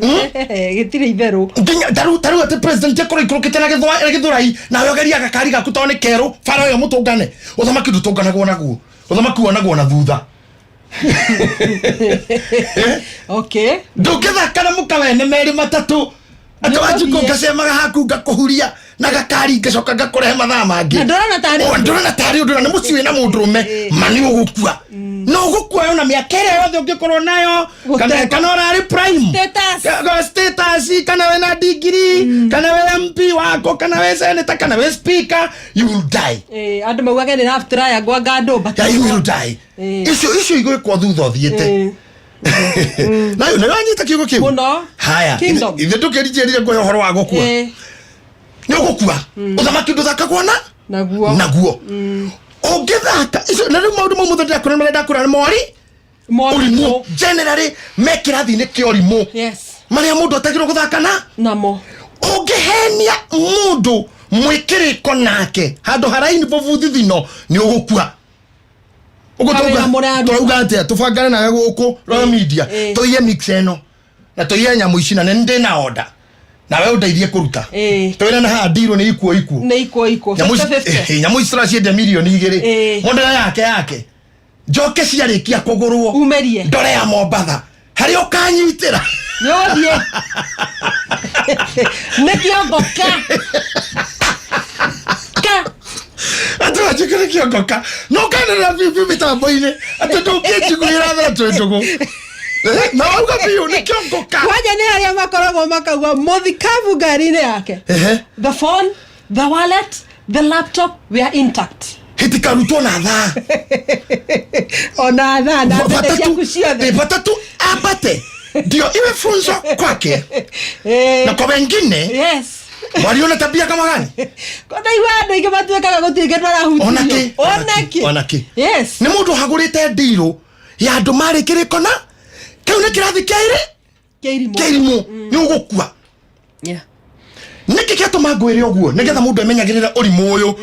gĩtirĩ itherũ. Nginya taru atĩ president akorwo ikũrũkĩte na na gĩthũrai, nawe ũgeria gakari gaku tondũ nĩ kerũ bara ĩyo mũtũngane. Ũthamaki ndũtũnganagwo naguo, ũthamaki wonagwo na thutha. Ndũngĩthaka na mũka wene merĩ matatũ atĩ Wanjikũ Nĩũgũthiĩ. ngacemaga haku, ngakũhuria na gakari, ngacoka ngakũrehe mathaa mangĩ. Na ndũrona tarĩ O, ũndũ. Ndũrona tarĩ ũndũ, na nĩ mũciĩ wĩna mũndũrũme. Ma nĩ ũgũkua, na ũgũkua ona mĩaka ĩrĩa yothe ũngĩkorwo nayo, kana Gũte- kana ũrarĩ prime. Status. Status, kana wĩna degree, kana wĩ MP wako, kana wĩ senator, kana wĩ speaker, you will die. Andũ maugage nĩ love triangle, anga andũ Yeah, you will die. Icio igwĩkwo thutha ũthiĩte. Nayo nayo anyita kiugo kĩu. Mũno. Haya. Kingdom. Ithe ndũkĩrinjĩrire ngũhe ũhoro wa gũkua. Nĩ ũgũkua. Ũthamaki ndũthakagwo na Naguo. Naguo ũngĩthaka icio. Na rĩu maũndũ mau mothe ndĩrakũra, marĩa ndakũra nĩ mori ũrimũ generally me kĩrathi-inĩ kĩa ũrimũ, marĩa mũndũ atagĩrwo gũthaka na namo. Ũngĩhenia mũndũ mwĩkĩrĩko nake handũ haraini bobu thithino, nĩ ũgũkua. Ũguo Kawĩra mũraruta. Tũrauga atĩa? Tũbangane nawe gũkũ Royal Media, tũiye mix ĩno na tũiye nyamũ ici, na nĩ ndĩ na order, nawe ũndeithie kũruta. Twĩre na haha ndirwo nĩ ikuo ikuo. Nĩ ikuo ikuo. Nyamũ ici 50-50. Nyamũ ici tũraciendia 2 mirioni. Mũndũ na yake yake njoke ciarĩkia kũgũrwo, Umĩrie. ndore ya Mombatha harĩa ũkanyitĩra. Nĩ ũgũthiĩ nĩ kĩongo ka ka. Atĩ wanjĩkĩre nĩ kĩongo ka no kanĩrĩra biũ biũ mĩtambo-inĩ atĩ ndũngĩnjiguĩra tha twĩ ndũgũ. Na wauga biũ nĩ kĩongo ka. Kwanja nĩ arĩa makoragwo makauga mũthikabu ngari-inĩ yake, the phone, the wallet, the laptop were intact. Hĩtikarutwo na thaa. Ona thaa na mbeca ciaku ciothe. Bata tu ambate ndio iwe funzo kwake na kwa wengine waliona tabia kama gani. Ndaigua andũ aingĩ matuĩkaga gũtirĩ kĩndũ arahutirio. Onakĩ? Onakĩ? Onakĩ? Yes. Nĩ mũndũ ũhagũrĩte ndirũ ya andũ marĩ kĩrĩko, na kĩu nĩ kĩrathi kĩa ĩrĩ Kĩa irimũ. Kĩa irimũ, nĩ ũgũkua. Nĩkĩ kĩatũma ngwĩre ũguo? Nĩgetha mũndũ emenyagĩrĩre ũrimũ ũyũ,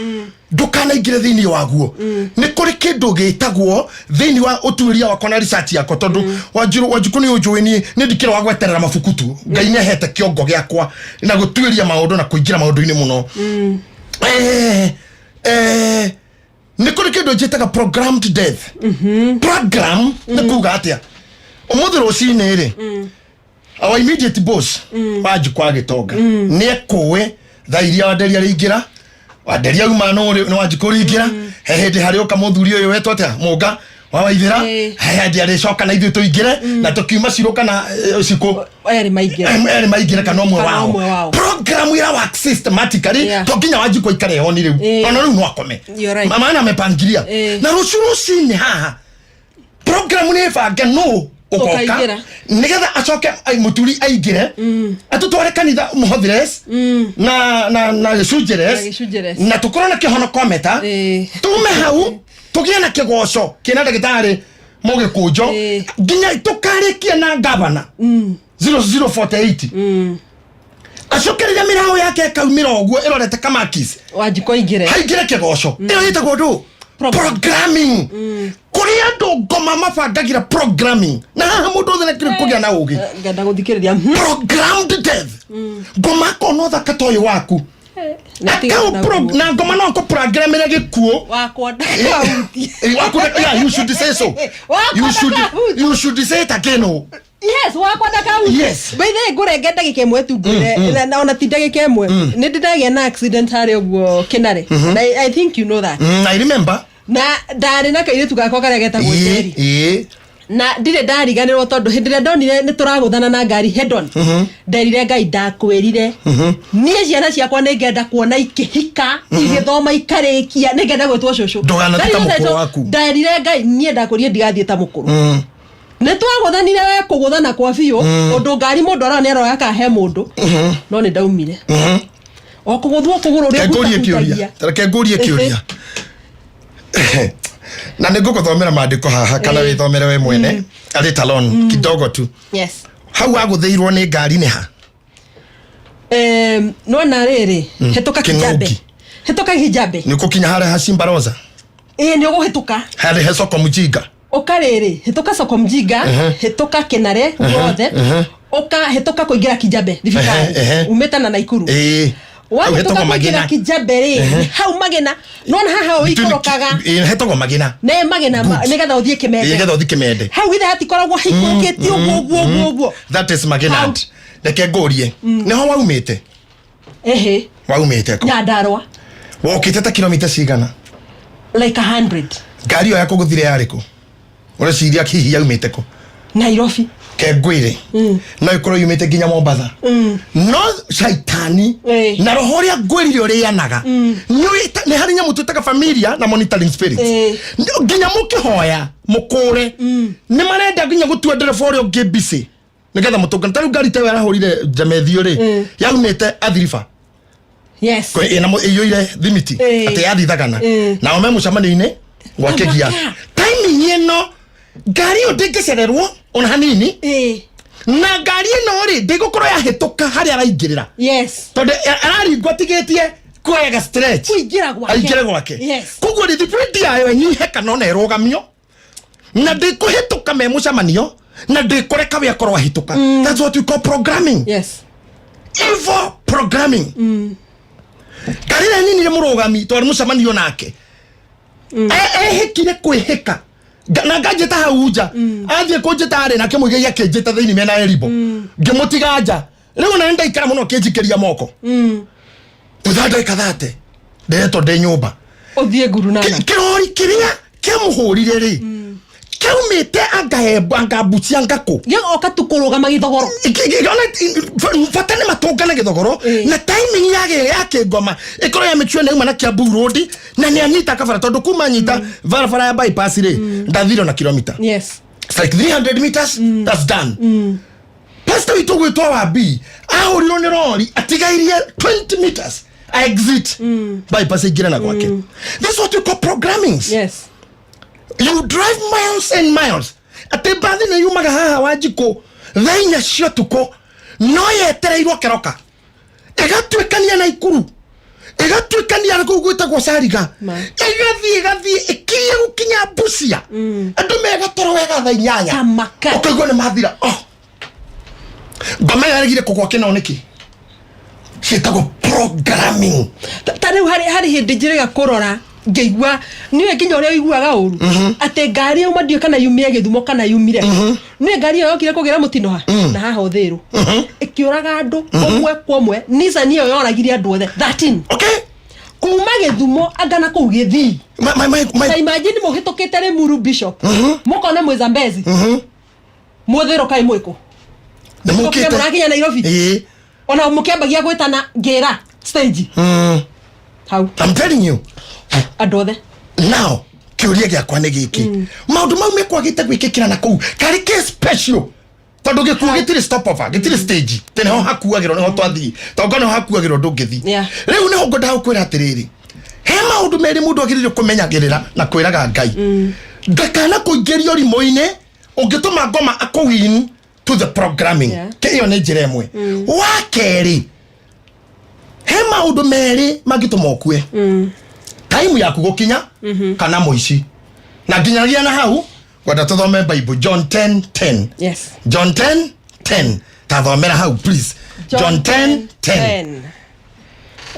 ndũkanaingĩre thĩinĩ waguo. Nĩ kũrĩ kĩndũ gĩtagwo thĩinĩ wa ũtuĩria wakwa na research yakwa, tondũ Wanjiru, Wanjikũ, nĩ ũnjũĩ niĩ nĩ ndikĩrĩ wa gweterera mabuku tu. Ngai nĩ ahete kĩongo gĩakwa na gũtuĩria maũndũ na kũingĩra maũndũ-inĩ mũno. Nĩ kũrĩ kĩndũ njĩtaga programmed death. Program nĩ kuga atĩa? Ũmũthĩ rũcinĩ rĩ, our immediate boss Wanjikũ wa Gĩtonga nĩ ekũĩ thaa iria Wanderia rĩingĩra, Wanderia auma nĩ Wanjikũ rĩingĩra. He hĩndĩ harĩ ũka mũthuri ũyũ wetwo atĩa, Mũnga wa Waithĩra. He hĩndĩ arĩcoka na ithuĩ tũingĩre na tũkiuma cirũ kana cikũ. Erĩ maingĩra. Erĩ maingĩre kana ũmwe Kana wao. ũmwe wao. Program ira work systematically. To nginya Wanjikũ aikare honi rĩu. Ona rĩu no akome. You're right. Maana amepangilia. Na rũciũ rũcinĩ haha program nĩ bange nũ ũgoka Ũkaingĩra. nĩgetha acoke mũturi aingĩre atũtware kanitha mũhothires na gĩcunjĩres. Na gĩcunjĩres. Na tũkorwo na kĩhonokometa. Tume hau tũgĩe na kĩgoco kĩna ndagĩtarĩ mũgĩkũnjo nginya tũkarĩkia na gavana 0048 acokereria mĩraũ yake ĩkaumĩra ũguo ĩrorete kamakis. Wanjikũ aingĩre. Haingĩre kĩgoco. Ĩyo ĩtagwo ndũ? Program. Programming. Kũrĩ andũ ngoma mabangagira programming, na haha mũndũ othe nĩkĩrĩ kũgĩa na ũgĩ. Ngenda gũthikĩrĩria. Programmed death, ngoma akona ũthaka ta ũyũ waku. Na tiga Akau naguo. na ngoma no akũprogramĩre gĩkuũ. Wakwa ndakahutie. Waku, yeah, you should say so. Wakwa You should ndakahutie. You should say it again, oh. Yes, wakwa ndakahute. Yes. By the way, ngũrenge ndagĩka ĩmwe tu ngwĩre, na ona ti ndagĩka ĩmwe, nĩ ndĩ ndagĩa na accident harĩa ũguo Kĩnarĩ. Na I think you know that. I remember. Na ndarĩ na kairĩtu gakwa karĩa getagwo Njeri. Na ndirĩ ndariganĩrwo tondũ hĩndĩ ĩrĩa ndonire nĩ tũragũthana na ngari head on, nderire Ngai, ndakwĩrire niĩ ciana ciakwa nĩ ngenda kuona ikĩhika, igĩthoma, ikarĩkia, nĩ ngenda gwĩtwo cũcũ. Ndũganathiĩ ta Ngai mũkũrũ waku. Nderire Ngai, niĩ ndakwĩrire ndigathiĩ ta mũkũrũ. Nĩ twagũthanire we kũgũthana kwa biũ, ũndũ ngari mũndũ arona nĩ aroya kahe mũndũ, no nĩ ndaumire o kũgũthwo kũgũrũ ũrĩa Reke ngũrie kĩũria. hutahutagia. Reke ngũrie kĩũria na nĩ ngũgũthomera maandĩko haha kana wĩthomere we mwene arĩ talon kidogo tu. Hau wagũthĩirwo nĩ ngari nĩ ha? Nona rĩrĩ, hĩtũka Kĩng'ũki. Kijabe, hĩtũka Kijabe. Nĩ ũkũkinya harĩa ha Simba Rosa? Ĩĩ, nĩ ũgũhĩtũka. Harĩa he soko mjinga? Ũka rĩrĩ, hĩtũka soko mjinga, hĩtũka Kĩnare guothe, ũka hĩtũka kũingĩra Kijabe thibitarĩ, umĩte na Naikuru. Hau wahĩtũka hetagwo kũingĩra Magina. Kijabe rĩ, hau Magina, nona haha ũikũrũkaga. Ĩĩ, hetagwo Magina. Nĩ Magina nĩgetha ũthiĩ Kĩmende. Nĩgetha ũthiĩ Kĩmende. Hau ithe hatikoragwo haikũrũkĩte ũguo ũguo ũguo ũguo. That is Magina. Hau. Reke ngũrie, nĩho waumĩte? Ĩhĩ. Waumĩte kũ? Nyandarua. Wokĩte ta kilomita cigana? Like 100. Ngari ĩyo yakũgũthire yarĩ kũ? Ũreciria hihi yaumĩte kũ? Nairobi. Ke ngwĩre, no ĩkorwo yumĩte nginya Mombatha, no caitani na roho ũrĩa ngwĩrire ũrĩanaga nĩ harĩ nyamũ twĩtaga familia na monitoring spirits. Nginya mũkĩhoya mũkũre nĩ marenda nginya gũtua ndereba ũrĩa ũngĩ busy nĩgetha mũtũngane. Ta rĩu ngari ta ĩyo yarahũrire njamethio rĩ, yaumĩte Athiriba, ĩiyũire thimiti, atĩ yathithagana nao me mũcemanio-inĩ gwakĩgia. Tamaka. Timing ĩno ngari ĩyo ndĩngĩcererwo ona hanini, na ngari ĩno rĩ, ndĩgũkorwo yahĩtũka harĩa araingĩrĩra, tondũ araringwo atigĩtie kuoyaga stretch Kũingĩra gwake. Aingĩre gwake. Koguo rĩ, speed yayo ĩnyihe kana ona ĩrũgamio, na ndĩkũhĩtũka me mũcemanio, na ndĩkũreka we akorwo ahĩtũka. That's what we call programming. Evil programming. Ngari ĩrĩa nyinire mũrũgami twarĩ mũcemanio nake, ehĩkire kwĩhĩka na nganjĩta hau nja, athiĩ kũnjĩta arĩ nake mũigai akĩnjĩta thĩinĩ mena eribo, ngĩmũtiga nja. Rĩu ona nĩndaikara mũno kĩnjikĩria moko, thutha wa ndagĩka 30 ndĩretwo ndĩ nyũmba. Ũthiĩ ngurunana. Kĩrori kĩrĩa kĩamũhũrire rĩ, kĩaumĩte anga anga Busia ngakũ. Gĩgoka tu kũrũgama gĩthogoro. Bata nĩ matũngane gĩthogoro. Na timing yage ya kĩngoma ĩkorwo ya make sure nĩ auma na Kiambu Road na nĩ anyita kabara, tondũ kuma anyita barabara ya bypass rĩ, ndathire na kilomita. It's like 300 meters, that's done. Pastor witũ gwĩtwo wa B ahũrirwo nĩ rori atigairie 20 meters exit bypass aingĩre na gwake. This is what we call programmings. You drive miles and miles, atĩ mbathi nĩ yumaga haha Wanjikũ thaa 4 cia ũtukũ, no yetereirwo keroka ĩgatuĩkania na Ikuru, ĩgatuĩkania na kũu gwĩtagwo Cariga, Ma. ĩgathiĩ ĩgathiĩ ĩkirie gũkinya Busia, andũ megatoro wega thaa 8. Tamaka. Ũkaigua nĩ mathira. Oh, ngoma ĩyo yaregire kũgwa kĩno nĩkĩ? Ciĩtagwo programming. Ta rĩu harĩ hĩndĩ njĩrĩga kũrora ngĩigua niwe nginya ũrĩa ũiguaga ũru atĩ ngari yauma, ndiũĩ kana yumire Gĩthumo kana yumire kũ. Niwe ngari ĩyo yokire kũgĩra mũtino ha na haha Ũthĩrũ, ĩkĩũraga andũ ũmwe kwa ũmwe. Nissan ĩyo yoragire andũ othe 13 kuma Gĩthumo anga na kũu Gĩthii. My, Ta imagine mũhĩtũkĩte Limuru Bishop, mũkona mwĩ Zambezi, mũthĩrũ kaĩ mwĩkũ? Nĩ mũkĩte. Mũrakinya Nairobi. Ona mũkĩambagia gwĩtana ngĩra stage hau. I'm telling you. Andũ othe. Now kĩũria gĩakwa nĩ gĩkĩ, maũndũ mau mekwagĩte gwĩkĩkĩra na kũu karĩ kĩ special? Tondũ gĩkuũ gĩtirĩ stopover, gĩtirĩ stage tĩ nĩho hakuagĩrwo, nĩho twathiĩ tongo nĩho hakuagĩrwo, ndũngĩthiĩ. Rĩu nĩho ngwendaga gũkwĩra atĩrĩrĩ, he maũndũ merĩ mũndũ agĩrĩire kũmenyagĩrĩra na kwĩraga Ngai ndakana kũingĩrio rimũ-inĩ ũngĩtũma ngoma akũwin to the programming. Ĩyo nĩ njĩra ĩmwe. Wa kerĩ, he maũndũ merĩ mangĩtũma ũkue, time yaku gũkinya kana mũici. Na nginyagia na hau ngwenda tũthome Bible, John 10 10. John 10 10, tathomera hau please, John 10 10.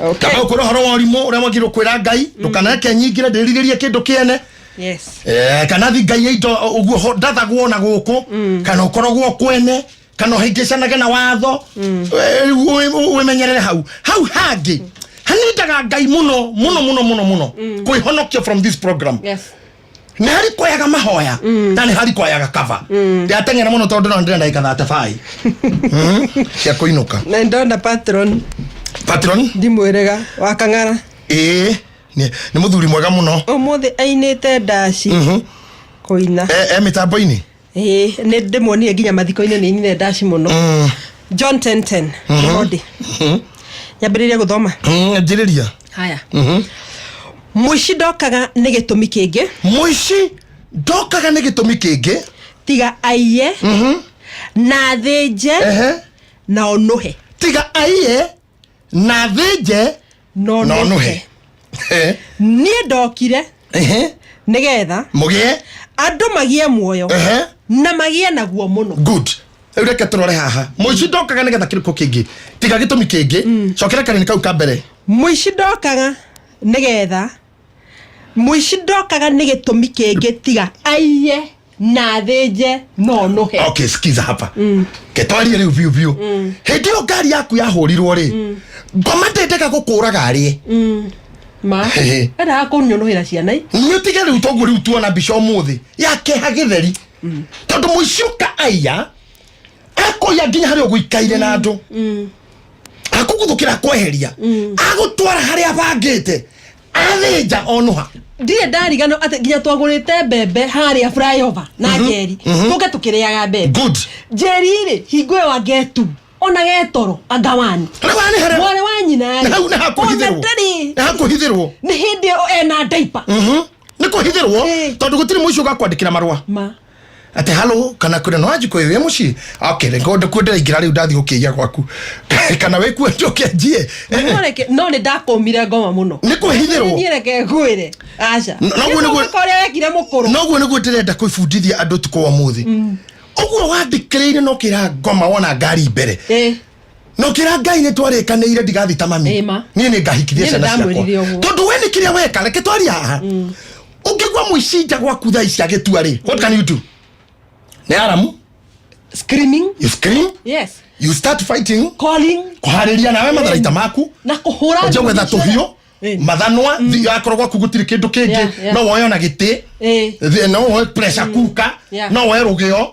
Okay. Kaba ũkwĩra ũhoro wa ũrimũ ũrĩa mwagĩrĩirwo kwĩra Ngai ndũkanareke nyingĩre ndĩrirĩrie kĩndũ kĩene. Yes. Kana thingaia indo ũguo ndathagwo na gũkũ, kana ũkoragwo kwene, kana ũhĩngĩcanage na watho. Wĩmenyerere hau hau hangĩ hanindaga Ngai mũno mũno mũno mũno mũno kwĩhonokia from this program. Nĩ harĩ kwayaga mahoya na nĩ harĩ kwayaga cover. Ndĩrateng'era mũno tondũ no ndĩrenda ndagĩka 35 cia kũinũka. Na ndona patron. Patron. Ndimwĩrega wa Kang'ara. Ĩĩ, nĩ mũthuri mwega mũno. Ũmũthĩ ainĩte ndaci kũina. E mĩtambo-inĩ. Ĩĩ, nĩ ndĩmuonire nginya mathiko-inĩ, nĩ ainire ndaci mũno. John 10:10 nĩho ndĩ nyambĩrĩrie gũthoma. Njĩrĩria. Haya. Mũici ndokaga nĩ gĩtũmi kĩngĩ Mũici ndokaga nĩ gĩtũmi kĩngĩ tiga aiye na thĩnje na ũnũhe. Tiga aiye na thĩnje na na ũnũhe. Ũnũhe. Niĩ ndokire nĩgetha mũgĩe andũ magĩe muoyo na magĩe naguo mũno. Good. Rĩu reke tũrore haha. Mũici ndokaga nĩgetha kĩrĩkũ kĩngĩ tiga gĩtũmi kĩngĩ. Cokera karini kau ka mbere. Mũici ndokaga nĩgetha, mũici ndokaga nĩ gĩtũmi kĩngĩ tiga aiye na thĩnje na ũnũhe. Okay, sikiza hapa. Ketwarie rĩu biũ biũ. Hĩndĩ ĩyo ngari yaku yahũrirwo rĩ, ngoma ndendaga gũkũraga arĩe. Ma. Endaga kũnyũnũhĩra ciana i. Nĩ ũtige rĩu toguo. Rĩu tuona mbica ũmũthĩ ya kĩeha gĩtheri, tondũ mũici ũka aiya, akũiya nginya harĩa ũgũikaire na andũ, akũguthũkĩra, kweheria, agũtwara harĩa abangĩte, athĩnja onũha. Ndirĩ ndarigano atĩ nginya twagũrĩte mbembe harĩa flyover na Njeri, tũke tũkĩrĩaga mbembe. Njeri rĩ, hingo ĩyo angetu ona getoro angawani. Rĩu haha nĩ harĩa mwarĩ wa nyina nĩ rĩ, hau nĩ ona hakũhithĩrwo. ndarĩ Nĩ hakũhithĩrwo. Nĩ hĩndĩ ĩyo ena diaper. Nĩ kũhithĩrwo. Tondũ gũtirĩ mũici ũgakwandĩkĩra marũa ma atĩ halo, kana kwĩra no wanjikũ wĩ mũciĩ. Okay, reke ndikuo ndĩraingĩra rĩu, ndathiĩ gũkĩiya gwaku, kana wĩkuo njoke njie. No no nĩ ndakũmire ngoma mũno. Nĩ kwĩhithĩrwo. Niĩ reke ngwĩre, aca. Noguo ũrĩa wekire mũkũrũ. Noguo nĩguo ndĩrenda kwĩbundithia andũ tukũ wa ũmũthĩ. Ũguo wandĩkĩrĩire no kĩra ngoma wona ngari mbere, no kĩra Ngai nĩ twarĩkanĩire ndigathi ta mami. Ĩ, ma. Niĩ nĩ ngahikithia Niĩ ciana ciakwa. nĩndamwĩrire ũguo. Tondũ we nĩ kĩrĩa weka. Reke twaria haha. Ũngĩgua mũici nja gwaku thaa ici agĩtua rĩ, what can you do? Nĩ aramu. Screaming. You scream. Yes. You start fighting. Calling. Kũharĩria nawe matharaita maku na kũhũra ũnjie gwetha tũhiũ, mathanwa. Akorwo gwaku gũtirĩ kĩndũ kĩngĩ, no woe ona gĩtĩ. No woe pressure cooker, no woe rũgĩo,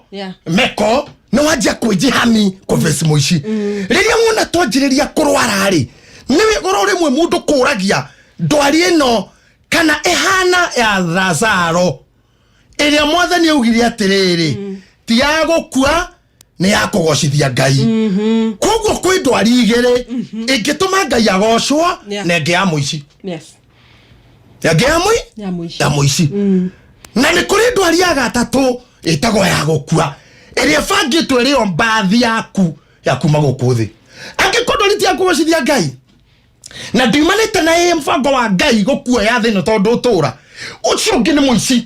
meko, nĩ wanjia kwĩjihami kũbeci mũici. Rĩrĩa wona twanjĩrĩria kũrwara rĩ, nĩ goro rĩmwe mũndũ kũragia ndwari ĩno kana ĩhana ya Lazaro ĩrĩa Mwathani augire atĩrĩrĩ, ti ya gũkua, nĩ ya kũgocithia Ngai. Koguo kwĩ ndwari igĩrĩ ĩngĩtũma Ngai agocwo na ĩngĩ ya mũici. Ĩngĩ ya mũi ya mũici. Ya mũici. Na nĩ kũrĩ ndwari ya gatatũ ĩtagwo ya gũkua, ĩrĩa ĩbangĩtwo ĩrĩo mbathi yaku ya kuma gũkũ thĩ. Angĩkorwo ndwari ti ya kũgocithia Ngai na ndiumanĩte na ĩ mũbango wa Ngai gũkuoya thĩ ĩno, tondũ ũtũra ũcio ũngĩ nĩ mũici.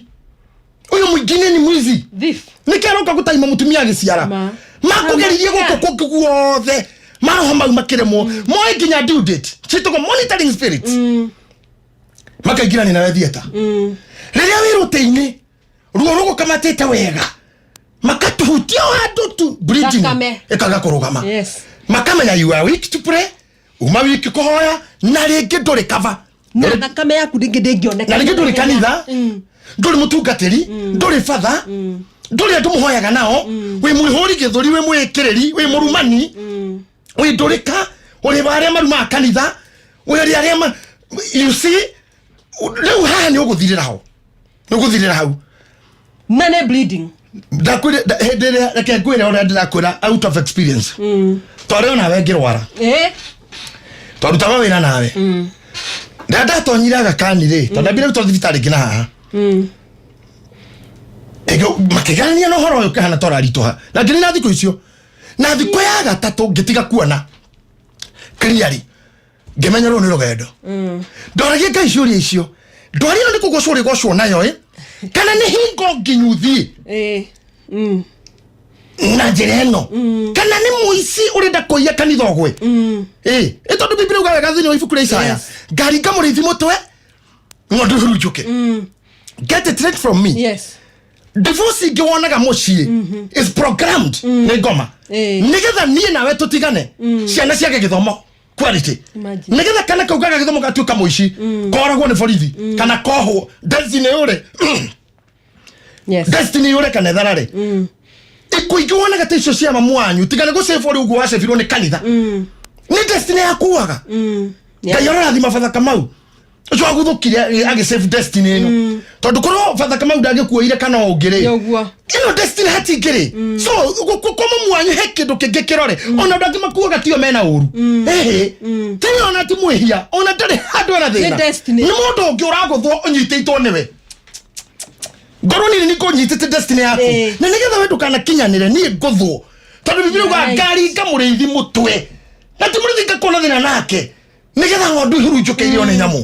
Ũyũ mũingĩ nĩ mwizi. Thief. Nĩkĩ aroka gũtaima mũtumia agĩciara? Ma. Makũgeririe gũkũ kũngĩ guothe, maroho mau makĩremwo. Moĩ nginya due date ciĩtagwo monitoring spirits, makaingĩrania nawe theatre rĩrĩa wĩ rũtĩ-inĩ, ruo rũgũkamatĩte wega, makatuhutia o handũ tu, bleeding Thakame. ĩkaga kũrũgama. Makamenya you are weak to pray, uma wiki kũhoya, na rĩngĩ ndũrĩ cover. Na thakame yaku rĩngĩ ndĩngĩoneka. Na rĩngĩ ndũrĩ kanitha, ndũrĩ mũtungatĩri, ndũrĩ batha, ndũrĩ andũ mũhoyaga nao. Wĩ mwĩhũri gĩthũri, wĩ mwĩkĩrĩri, wĩ mũrumani, wĩ ndũrĩka, ũrĩ wa arĩa marumaga kanitha, wĩ ũrĩ arĩa ma, you see, rĩu haha nĩ ũgũthirĩra ho, nĩ ũgũthirĩra hau. Na nĩ bleeding. Ndakwĩre hĩndĩ ĩrĩa, reke ngwĩre ũrĩa ndĩrakwĩra out of experience. Twarĩ onawe ngĩrwara, twarutaga wĩra nawe. Rĩrĩa ndatonyire Agakani rĩ, tondũ ndambire gũtwarwo thibitarĩ ĩngĩ na haha. Makĩgerania na ũhoro ũyũ kahana tũraritũha, na ngĩrĩ thikũ icio na thikũ ya gatatũ ngĩtiga kuona clearly, ngĩmenya rũu nĩ rũgendo. Ndoragia Ngai ciũria icio: ndwari ĩno nĩ kũgocwo rĩgocwo nayo ĩ, kana nĩ hingo nginyu thiĩ na njĩra ĩno, kana nĩ mũici ũrenda kũiya kanitha ũgwe? Ĩ tondũ Biblia uga wega thĩinĩ wa ibuku rĩa Isaya, ngaringa mũrĩithi mũtwe, ng'ondu hurunjũke. Get it right from me. Divorce ingĩ wonaga mũciĩ is programmed nĩ ngoma, nĩgetha niĩ nawe tũtigane, ciana ciage gĩthomo quality. Imagine. Nĩgetha kana kau gaga gĩthomo gatuĩka mũici, koragwo nĩ borithi kana kohwo, destiny yũre. Destiny yũre kana ĩtharare. Ikuũ ingĩ wonaga ta icio cia mamu wanyu, tiga nĩ gũcĩbwo rĩu ũguo wacĩbirwo nĩ kanitha, nĩ destiny yakuaga. Ngai arorathima Father Kamau ũcio waguthũkire agĩsave destiny ĩno, tondũ korwo Father Kamau ndangĩkuoire kana ũngĩ rĩ, Nĩ ũguo. Ĩno destiny hatingĩrĩ. So kwa mamu wanyu he kĩndũ kĩngĩ kĩrore, ona andũ angĩ makuaga tio mena ũru, ĩhĩ, tiwe, ona ti mwĩhia, ona ndarĩ handũ ena thĩna. Nĩ destiny. Nĩ mũndũ ũngĩ ũragũthwo ũnyitĩtwo nĩwe. Ngorwo nini nĩ kũnyitĩte destiny yaku, na nĩgetha we ndũkanakinyanĩre, niĩ ngũthwo, tondũ Biblia ugaga ngaringa mũrĩithi mũtwe, na ti mũrĩithi ngakuona thĩna nake, nĩgetha ng'ondu ihurunjũke irio nĩ nyamũ.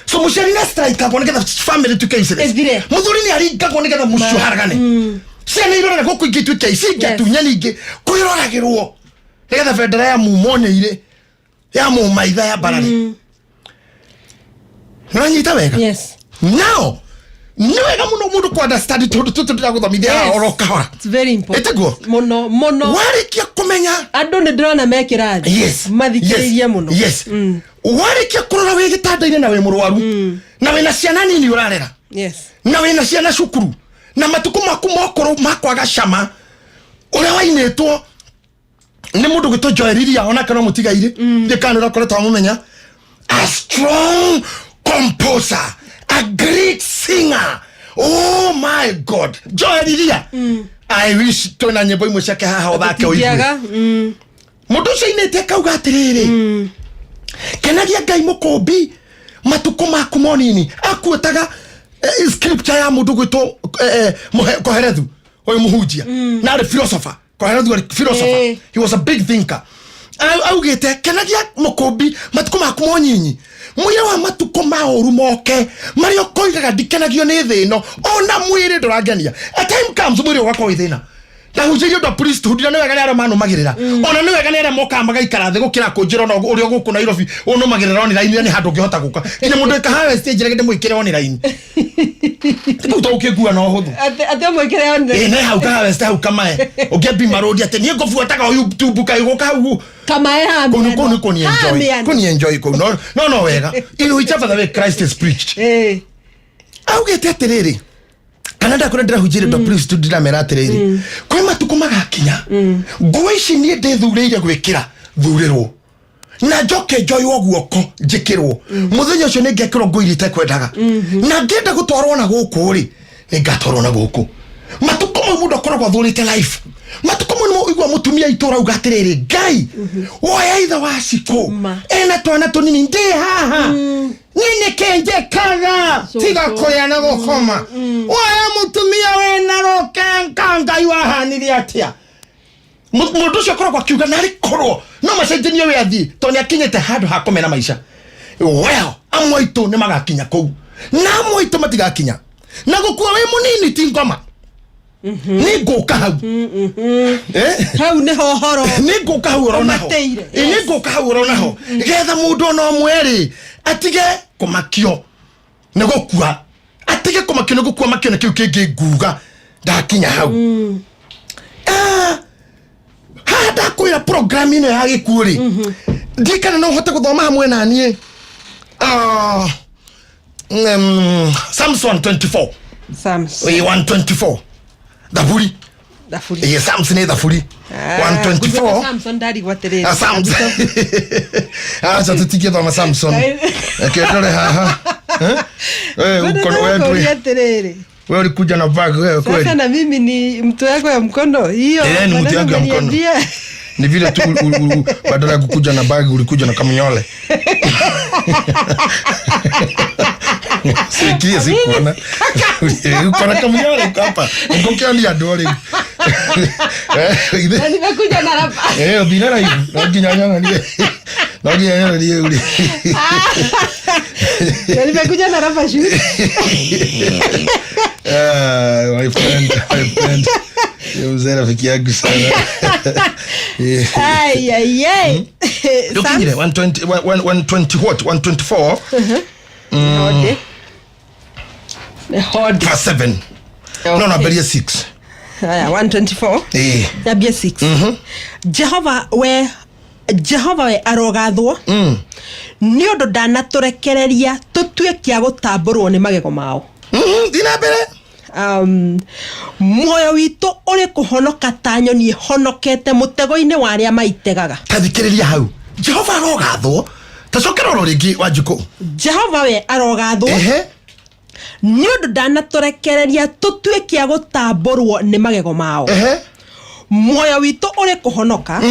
So mũciari nĩ strikagwo nĩgetha family ituĩke useless. Ĩthire. Mũthuri nĩ aringagwo nĩgetha mũciĩ ũharagane, ciana irorere gũkũ ingĩ ituĩke ici ingĩatunya ningĩ kwĩroragĩrwo, nĩgetha bendera ya mumo nĩ irĩ ya mũmaitha ya mbarare. Nĩwanyita wega? Yes. Now nĩ wega mũno mũndũ kũ understand tondũ tũtũ ndĩragũthomithia haha oro kahora. It's very important. Ĩtiguo? Mũno mũno. Warĩkia kũmenya, Andũ nĩ ndĩrona me kĩrathi mathikĩrĩirie mũno. Yes, warĩkia kũrora wĩ gĩtanda-inĩ na wĩ mũrwaru na wĩna ciana nini ũrarera, na wĩna ciana cukuru, na matukũ maku mokũrũ makwaga cama ũrĩa wainĩtwo nĩ mũndũ gwĩtwo Joel Iria, onake no mũtigairĩ, ndiĩ kana nĩ ũrakoretwo wamũmenya, a strong composer, a great singer. Oh my God, Joel Iria, I wish twĩna nyĩmbo imwe ciake haha ũthake ũigue. Tũtingĩaga. Mũndũ ũcio ainĩte akauga atĩrĩrĩ, kenagia Ngai mũkũmbi matukũ maku monini. Akuĩtaga scripture ya mũndũ gwĩtwo Koherethu, ũyũ mũhunjia na arĩ philosopher. Koherethu arĩ philosopher. He was a big thinker. Augĩte kenagia mũkũmbi matukũ maku monyinyi, mũira wa matukũ ma ũru moke marĩa ũkoigaga ndikenagio nĩ thĩ ĩno, ona mwĩrĩ ndũrangenia. A time comes mwĩrĩ ũgakorwo wĩ thĩna. Ndahunjĩirie ũndũ wa priesthood, na nĩ wega nĩ arĩa manũmagĩrĩra, ona nĩ wega nĩ arĩa mokaga magaikara thĩ gũkĩra kũnjĩra ona ũrĩa gũkũ Nairobi ũnũmagĩrĩra online nĩ handũ ũngĩhota gũka nginya mũndũ ĩka harvest njĩra ndĩmwĩkĩre online kũu to ũkĩngua na ũhũthũ. Atĩ ũmwĩkĩre online. Ĩ, ne hau ka harvest hau kamae ũngĩambima rũndi atĩ niĩ ngũbuataga o YouTube kaĩ gũka hau. Kamae. Kũu nĩ kũu nĩ kũni enjoy, kũni enjoy kũu, no no no wega, in whichever the way Christ is preached. Augĩte atĩrĩrĩ, kana ndakũrĩa ndĩrahunjĩire ndo priesthood, ndĩramera atĩrĩrĩ, kwĩ matukũ magakinya nguo ici niĩ ndĩthurĩire gwĩkĩra thurĩrwo na njoke njoywo guoko njĩkĩrwo. Mũthenya ũcio nĩ ngekĩrwo nguo iria itekwendaga, na ngĩenda gũtwarwo na gũkũ rĩ, nĩ ngatwarwo na gũkũ. Matukũ mau mũndũ akoragwo athũrĩte life. Matukũ mau nĩmo ũigua mũtumia itũra auga atĩrĩrĩ, Ngai woya ithe wa cikũ Ma. ena twana tũnini ndĩ haha, niĩ nĩkĩ njĩkaga tiga Cũcũ. kũrĩa na gũkoma? Woya mũtumia wĩna rũkenga, Ngai wahanire atĩa? Mũndũ ũcio akoragwo akiuga narĩ korwo no macenjanie wĩathi, tondũ nĩ akinyĩte handũ ha kũmena maica. Well, amwe aitũ nĩ magakinya kũu na amwe aitũ matigakinya, na gũkua wĩ mũnini ti ngoma. Nĩ ngũka hau. Eh? Hau nĩho horo. Nĩ ngũka hau oro naho. Ũmatĩire. Ĩ, nĩ ngũka hau oro naho getha mũndũ ona ũmwe rĩ atige kũmakio nĩ gũkua, atige kũmakio nĩ gũkua, makio nĩ kĩu kĩngĩ nguga ndakinya hau. Ah, haha ndakwĩra program ĩno ya gĩkuũ rĩ, ndikana no ũhote gũthoma hamwe na niĩ. Ah, Psalms 124. Psalms. Ĩ, 124, thaburi. Thaburi. Ĩ, Psalms nĩ thaburi. 124. Samson ndarigwo atĩrĩrĩ. Ah, Psalms. Acha tutigithoma Samson. Reke ndore haha. Eh? Wewe uko wewe Ngũria atĩrĩrĩ, wewe ulikuja na bag wewe kweli? Sasa na mimi ni mtu yako ya mkono hiyo. Eh, ni mtu Maneno yangu ya mkono. umeniambia. Ni vile tu badala ya kukuja na bag ulikuja na kamnyole. Sikie sikuona. Uko na kamnyole, uko hapa. Uko kioni andũ rĩu. Eh, Na nimekuja na rapa. Eh, ũthire raihu. No nginya nyonanie. No nginya nyonanie uri. Na nimekuja na rapa shoes. Ah, my friend, my friend. Yule mzee rafiki yangu sana. Yeah. Ai ai ai. Ndukinyire 120, 120 what? 124. Hode. Hodi. Verse 7. No nambĩrie 6. Haya, 124. Ĩĩ. Nyambie 6. Jehova we, Jehova we arogathwo nĩ ũndũ ndanatũrekereria tũtuĩke a gũtambũrwo nĩ magego mao. Thiĩ na mbere. Muoyo witũ ũrĩ kũhonoka ta nyoni ĩhonokete mũtego-inĩ wa arĩa maitegaga. Ta thikĩrĩria hau. Jehova arogathwo. Ta cokera oro rĩngĩ, Wanjikũ. Jehova we arogathwo nĩ ũndũ ndanatũrekereria tũtuĩke a gũtambũrwo nĩ magego mao. Muoyo witũ ũrĩ kũhonoka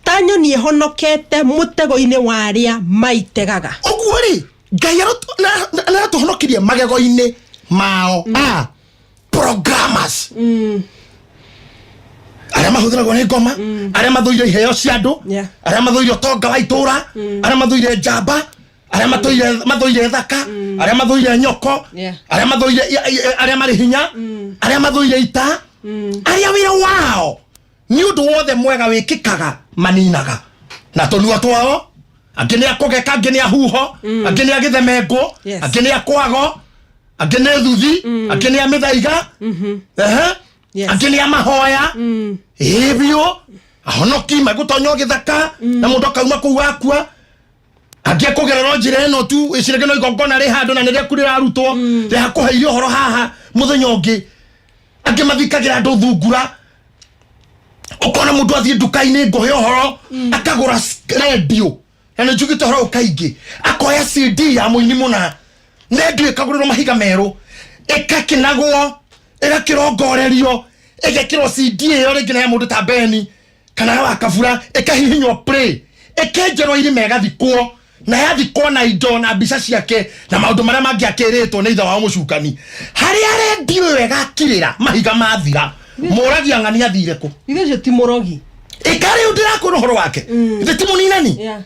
ta nyoni ĩhonokete mũtego-inĩ wa arĩa maitegaga. Ũguo rĩ, Ngai nĩaratũhonokirie magego-inĩ mao a programmers, arĩa mahũthĩragwo nĩ ngoma, arĩa mathũire iheo cia andũ, arĩa mathũire ũtonga wa itũra, arĩa mathũire njamba, arĩa mathũire thaka, arĩa mathũire nyoko, arĩa mathũire arĩa marĩ hinya, arĩa mathũire ita, arĩa wĩra wao nĩ ũndũ wothe mwega wĩkĩkaga maninaga na tũnua twao. Angĩ nĩ akũgeka, angĩ nĩ ahuho, angĩ nĩ agĩthemengwo, angĩ nĩ akwago, angĩ nĩ thuthi, angĩ nĩ a mĩthaiga. Ehe. Angĩ nĩ a mahoya ĩĩ biũ, ahonoki megũtonya gĩthaka na mũndũ akauma kũu akua. Angĩ akũgerera njĩra ĩno tu, ĩcirĩge no igongona rĩ handũ na nĩ rĩaku rĩrarutwo rĩhakũheire ũhoro haha mũthenya ũngĩ. Angĩ mathikagĩra andũ thungura, ũkona mũndũ athiĩ nduka-inĩ ngũhe ũhoro, akagũra radio, na nĩ njugĩte ũhoro ũyũ kaingĩ, akoya CD ya mũini mũna, rendio ĩkagũrĩrwo mahiga merũ, ĩgakĩnagwo, ĩgakĩrongorerio, ĩgekĩrwo CD ĩyo rĩngĩ na ya mũndũ ta Beni kana ya Wakabura, ĩkahihinywo play, ĩkenjerwo irima, ĩgathikwo, na yathikwo na indo na mbica ciake na maũndũ marĩa mangĩ akĩrĩtwo nĩ ithe wao mũcukani. Harĩa rendio ĩyo ĩgakirĩra mahiga mathira, mũragia ng'ani athire kũ? Ithe ũcio ti mũrogi? Ĩka rĩu ndĩrakwĩra ũhoro wake, ithe ti mũninani.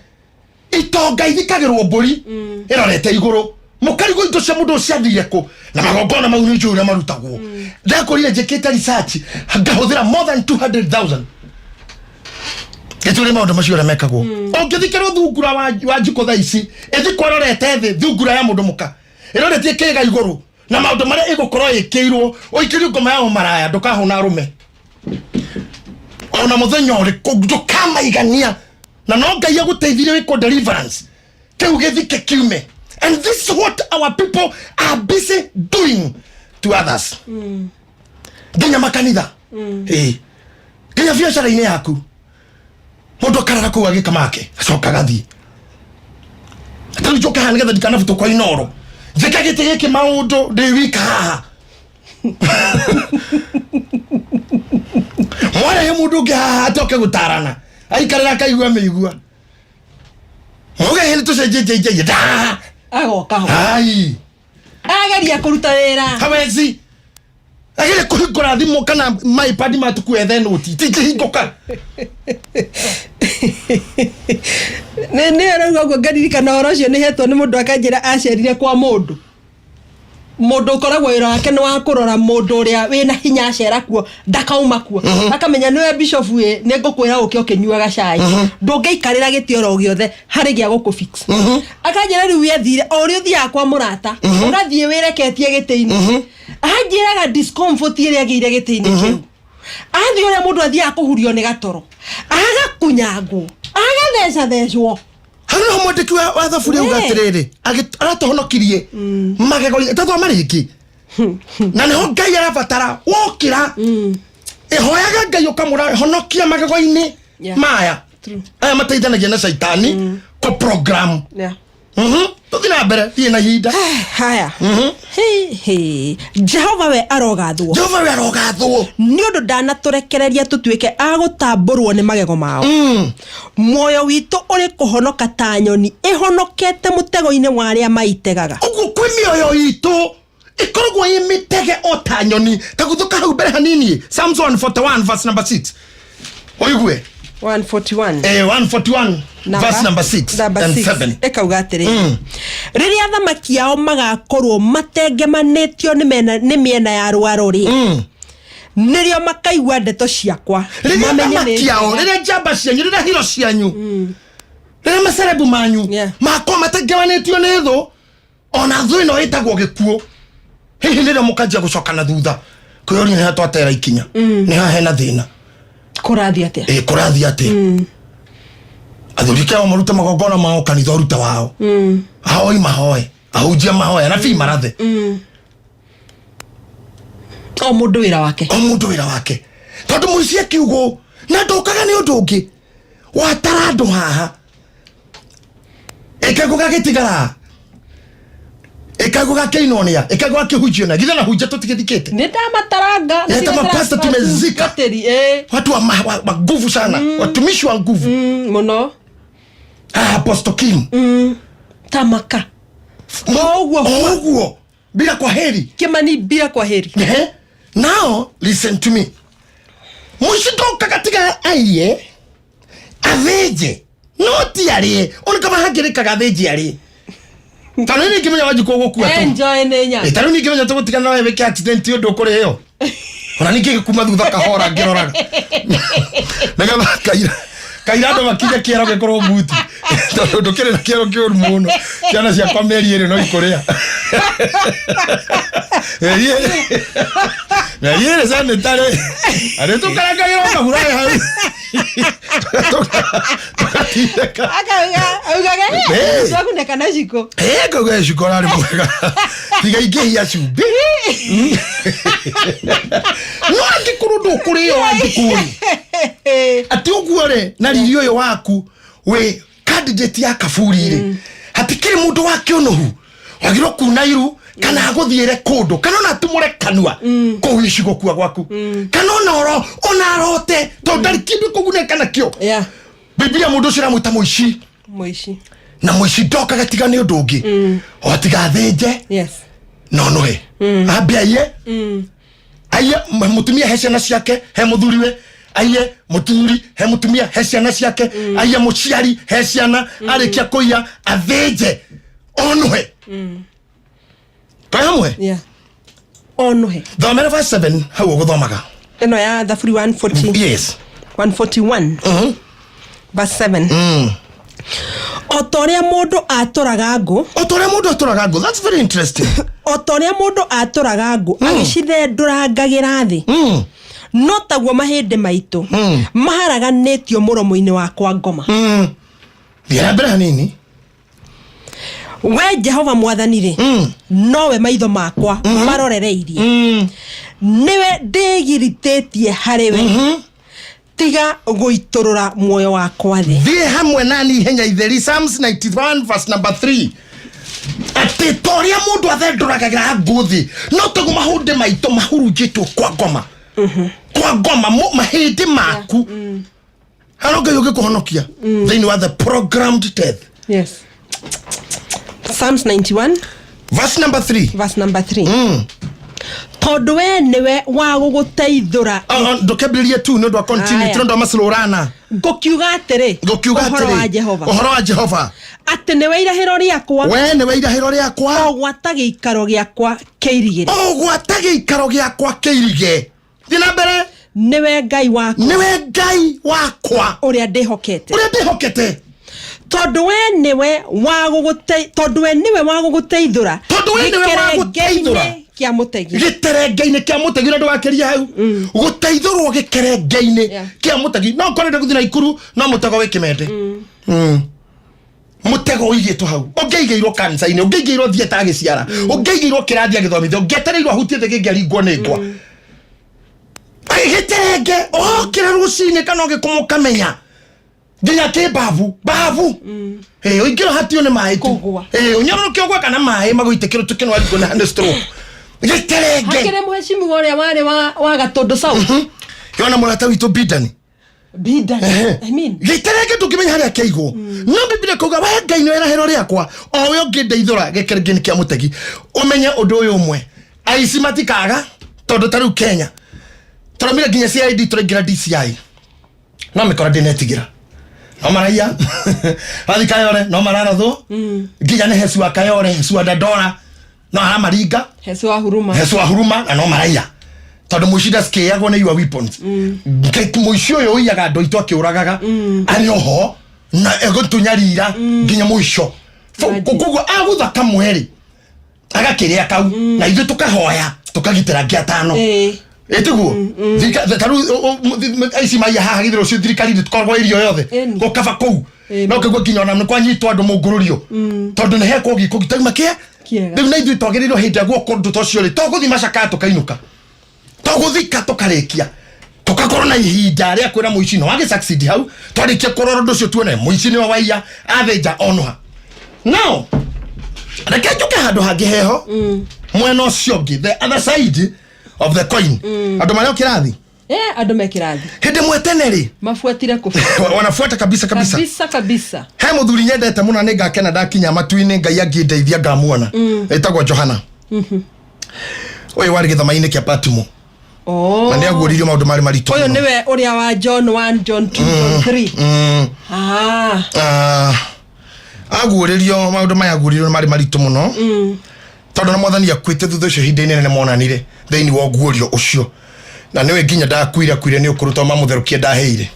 Itonga ithikagĩrwo mbũri ĩrorete igũrũ, mũkarigwo indo cia mũndũ ciathire kũ, na magongona mau nĩ njũĩ ũrĩa marutagwo. Ndakorire njĩkĩte research ngahũthĩra more than 200,000 gĩtũrĩ maũndũ macio ũrĩa mekagwo. Ũngĩthikĩrwo thungura wa njikũ thaa ici, ĩthikwo ĩrorete thĩ, thungura ya mũndũ mũka ĩroretie kĩga igũrũ na maũndũ marĩa ĩgũkorwo ĩkĩirwo, ũikĩrio ngoma ya ũmaraya, ndũkahũna arũme ona mũthenya ũrĩkũ, ndũkamaigania, na no Ngai agũteithirie wĩkwo deliverance, kĩu gĩthike kiume. And this is what our people are busy doing to others, nginya makanitha, ĩĩ, nginya biacara-inĩ yaku. Mũndũ akarara kũu agĩka make, acoka agathiĩ. Tarĩu njoke haha nĩgetha ndikanabutwo kwa Inoro, njĩke gĩtĩ gĩkĩ maũndũ ndĩ wika haha. Mwarehe mũndũ ũngĩ haha atoke gũtarana, aikarĩra akaigua mĩigua, muge hĩndĩ tũcenjenjenjeie nda. Agoka ho. Ai. Ageria kũruta wĩra. Hawezi agere kũhingũra thimũ kana maipad matuku ethe nũti itingĩhingũka. Nĩ arauga ũguo ngaririkana ũhoro ũcio nĩ hetwo nĩ mũndũ, akanjĩra acerire kwa mũndũ, mũndũ ũkoragwo wĩra wake nĩ wa kũrora mũndũ ũrĩa wĩna hinya acera kuo ndakauma kuo, akamenya nĩwe bishop ĩ, nĩ ngũkwĩra ũke ũkĩnyuaga cai, ndũngĩikarĩra gĩtĩ oro gĩothe harĩ gĩa gũkũ fix. Akanjĩra rĩu ethire o ũrĩa ũthiaga kwa mũrata, ũgathiĩ wĩreketie gĩtĩ-inĩ. Anjĩraga discomfort ĩrĩa agĩire gĩtĩ-inĩ kĩu, athiĩ ũrĩa mũndũ athiaga kũhurio nĩ gatoro, agakunyangwo, agathecathecwo. Hau niho mwandĩki wa thaburi auga atĩrĩrĩ, aratũhonokirie magego-inĩ. Tathoma rĩngĩ, na niho Ngai arabatara wokĩra ĩhoyaga Ngai ũkamũra honokia magego-inĩ maya aya mateithanagia na caitani kũ program. Tũthiĩ na mbere, thiĩ na ihinda. Haya. Hey, hey. Jehova we arogathwo. Jehova we arogathwo. Nĩ ũndũ ndanatũrekereria tũtuĩke a gũtambũrwo nĩ magego mao. Muoyo witũ ũrĩ kũhonoka ta nyoni ĩhonokete mũtego-inĩ wa arĩa maitegaga. Ũguo kwĩ mĩoyo itũ ĩkoragwo ĩ mĩtege o ta nyoni. Taguthũka hau mbere hanini, Psalms 141 verse number 6, ũigue. 141. 141 verse number 6 number and 6. 7. Ĩkauga atĩrĩ, rĩrĩa athamaki ao magakorwo matengemanĩtio nĩ mĩena ya rwaro rĩ, nĩrĩo makaigua ndeto ciakwa, rĩrĩa mamenye nĩ thamaki ao, njega. Rĩrĩa njamba cianyu, rĩrĩa hiro cianyu, rĩrĩa macerebu manyu makorwo matengemanĩtio nĩ thũ, ona thũ ĩno ĩtagwo gĩkuũ. Hihi nĩrĩo mũkanjia gũcoka na thutha kwĩyũria nĩ ha twatera ikinya, nĩ ha hena thĩna? Kũrathiĩ atĩa? Ĩ, kũrathiĩ atĩa? Athuri kĩao marute magongona mao, kanitha ũrute wao, ahoi mahoe, ahunjia mahoe, anabii marathe. O mũndũ wĩra wake. O mũndũ wĩra wake, tondũ mũici akiugwo na ndokaga nĩ ũndũ ũngĩ watara andũ haha ĩkagũ gagĩtigara, ĩkagũ gakĩinwo nĩa, ĩkagũ gakĩhunjio nĩa, githĩ na hunjia tũtigĩthikĩte? Nĩ ndamataranga. Eta mapasta tumezika. Gatĩri, eh. Watu wa nguvu sana, watumishi wa nguvu. Mũno. Ah, Apostle Kim. Tamaka o ũguo. O ũguo bila kwa heri. Kĩmani bila kwa heri. Ehe. Now listen to me, mũici ndokaga tiga aiye, athĩnje, no ti arĩe. Ona kama hangĩrĩkaga athĩnje arĩe, ta rĩu ningĩmenya wanjikũ ũgũkua tu. Enjoy nĩ nyama. Ta rĩu ningĩmenya tũgũtigana nawe wĩke accident ũndũ ũkũrĩo, ona ningĩ kuma thutha kahora ngĩroraga nĩgetha kaira kaira andũ makinye kĩero gĩkorwo muti, tondũ ndũkĩrĩ na kĩero kĩũru mũno. Ciana ciakwa mĩeri ĩrĩ no ikũrĩa mĩeri ĩrĩ, mĩeri ĩrĩ sanĩtarĩ arĩ tũkarangagĩrwo kabura hau tũgatindĩka. Akauga augaga. Hey. Twakuneka na ciko. Ĩ, ngauga ciko rarĩ mwega tiga ingĩhia cumbĩ, no angĩkorwo ndũkũrĩo angĩkũrĩ atĩ ũguo rĩ, na riri ũyũ waku wĩ candidate ya kaburi rĩ, hatikĩrĩ mũndũ wa kĩũnũhu wagĩrĩirwo kuna iru kana agũthiĩre kũndũ kana ona atumũre kanua kũu icigo kua gwaku kana ona oro ona arote, tondũ ndarĩ kĩndũ kũgunĩka nakĩo. Biblia mũndũ ũcio ĩramwĩta mũici. Mũici. Na mũici ndokaga tiga nĩ ũndũ ũngĩ o tiga athĩnje no nũhe ambe aiye, aiye mũtumia he ciana ciake he mũthuriwe, aiye mũthuri he mũtumia he ciana ciake, aiye mũciari he ciana. Arĩkia kũiya athĩnje onũhe. Twĩ hamwe? Yeah, onuhe. Thomera verse 7 hau ũgũthomaga. Ĩno ya Thaburi 140? Yes. 141 verse 7. O ta ũrĩa mũndũ atũraga ngũ. O ta ũrĩa mũndũ atũraga ngũ, that's very interesting. O ta ũrĩa mũndũ atũraga ngũ agĩcithendũrangagĩra thĩ, no taguo mahĩndĩ maitũ maharaganĩtio mũromo-inĩ wa kwa ngoma. Thiĩ na mbere hanini. We Jehova Mwathani rĩ, nowe maitho makwa marorereirie, nĩwe ndĩgiritĩtie harĩ we, tiga gũitũrũra muoyo wakwa thĩ. Thiĩ hamwe nani ihenya itheri, Psalms 91 verse number 3, atĩ ta ũrĩa mũndũ athendũragagĩra ngũ thĩ, no taguo mahũndĩ maitũ mahurunjĩtwo kwa ngoma, kwa ngoma, mahĩndĩ maku haro Ngai ũngĩkũhonokia thĩinĩ wa the programmed death. Yes, Psalms 91 verse number 3. Verse number 3. Tondũ we nĩwe wa gũgũteithũra. Ndũkĩambĩrĩrie tu nĩ ũndũ wa continue. Aya. Tũrenda macirũrana. Ngũkiuga atĩrĩ ngũkiuga ũhoro wa atĩrĩ Jehova ũhoro wa Jehova atĩ nĩwe irahĩro rĩakwa we nĩwe irahĩro rĩakwa o gwata gĩikaro gĩakwa kĩirigĩre. O gwata gĩikaro gĩakwa kĩirige. Thiĩ na mbere. Nĩwe Ngai wakwa nĩwe Ngai wakwa ũrĩa ndĩhokete ũrĩa ndĩhokete. Tondũ we nĩwe wa gũgũte tondũ we nĩwe wa gũgũteithũra Tondũ we nĩwe wa gũteithũra. gĩkerenge-inĩ kĩa mũtegi. Gĩterenge-inĩ kĩa mũtegi. Ũrĩa ndũgakĩria hau gũteithũrwo gĩkerenge-inĩ kĩa mũtegi, no ũkorwo gũthiĩ na ikuru no mũtego wĩ kĩmende. Mũtego ũigĩtwo hau, ũngĩigĩirwo kanitha-inĩ, ũngĩigĩirwo thieta agĩciara, ũngĩigĩirwo kĩrathi agĩthomithia, ũngĩetereirwo ahutie thĩ kĩngĩaringwo nĩ ngwa. Gĩterenge okĩra rũcinĩ kana ũgĩkoma ũkamenya nginya kĩ babu babu. Ĩ, ũingĩro hatio nĩ maĩ tu. Kũgũa. Ĩ, ũnyororoke ũgwe kana maĩ magũitĩkĩrwo tũkĩnwarigwo nĩ stroke gĩterenge. Hakĩrĩ mũhecimiwa ũrĩa warĩ wa Gatũndũ South. Yona mũrata witũ Bidani. Bidani. I mean, Gĩterenge ndũngĩmenya harĩa kĩaigwo, no Biblia kauga we Ngai nĩ irahĩro rĩakwa o we ũngĩndeithũra gĩkerenge-inĩ kĩa mũtegi. Ũmenye ũndũ ũyũ ũmwe, aici matikaga, tondũ ta rĩu Kenya tũramire nginya CID, tũraingĩra DCI, no mĩkora ndĩnetigĩra, no maraiya wathi Kayore no mararathwo nginya nĩ Hesu wa Kayore, Hesu wa Dandora no aramaringa. Hesu wa Huruma. Hesu wa Huruma na no maraiya, tondũ mũici ndacikĩagwo nĩ your weapons. Ngai, mũici ũyũ ũiyaga andũ aitũ akĩũragaga arĩ oho na egũtũnyarira nginya mũico. Imagine. Koguo agũtha kamwe rĩ. Agakĩrĩa kau na ithuĩ tũkahoya tũkagitĩra angĩ atano. Ĩtiguo tarĩu aici maiya haha, githĩ rũciũ thirikari ndĩtũkoragwo irio yothe? Ĩni. Gũkaba kũu. Ĩni. No kĩguo nginya ona nĩ kwanyitwo andũ mũngũrũrio tondũ nĩ hekwo gĩko gĩtauma kĩa. Kĩega. Rĩu na ithuĩ twagĩrĩirwo hĩndĩ ĩrĩa guoko ũndũ ta ũcio rĩ, to gũthiĩ macakaya tũkainũka, to gũthika tũkarĩkia, tũgakorwo na ihinda rĩa kwĩra mũici no wagĩ succeed hau. Twarĩkia kũrora ũndũ ũcio tuone mũici nĩwe waiya athĩnja onũha. Now reke njũke handũ hangĩ heho mwena ũcio ũngĩ, the other side of the coin, andũ marĩa kĩrathi. Andũ me kĩrathi. Hĩndĩ ĩmwe tene rĩ, mabuatire kũbu. Wanafuata kabisa kabisa. Kabisa kabisa. He mũthuri nyendete mũno, nĩ ngakena ndakinya matu-inĩ Ngai angĩndeithia ngamuona, ĩtagwo Johana. Ũyũ warĩ gĩthama-inĩ kĩa Patmo. Oh. Na nĩ aguũririo maũndũ marĩ maritũ Ũyũ mũno. nĩwe ũrĩa wa John 1, John 2, John 3. Ah. Ah, aguũrĩrio maũndũ maya aguũrĩrio nĩ marĩ maritũ mũno tondũ na Mwathani akuĩte thutha ũcio ihinda inene nĩ monanire thĩinĩ wa ũguũrio ũcio, na nĩwe nginya ndakuire, akuire nĩ ũkũrũ tondũ mamũtherũkie ndahĩire.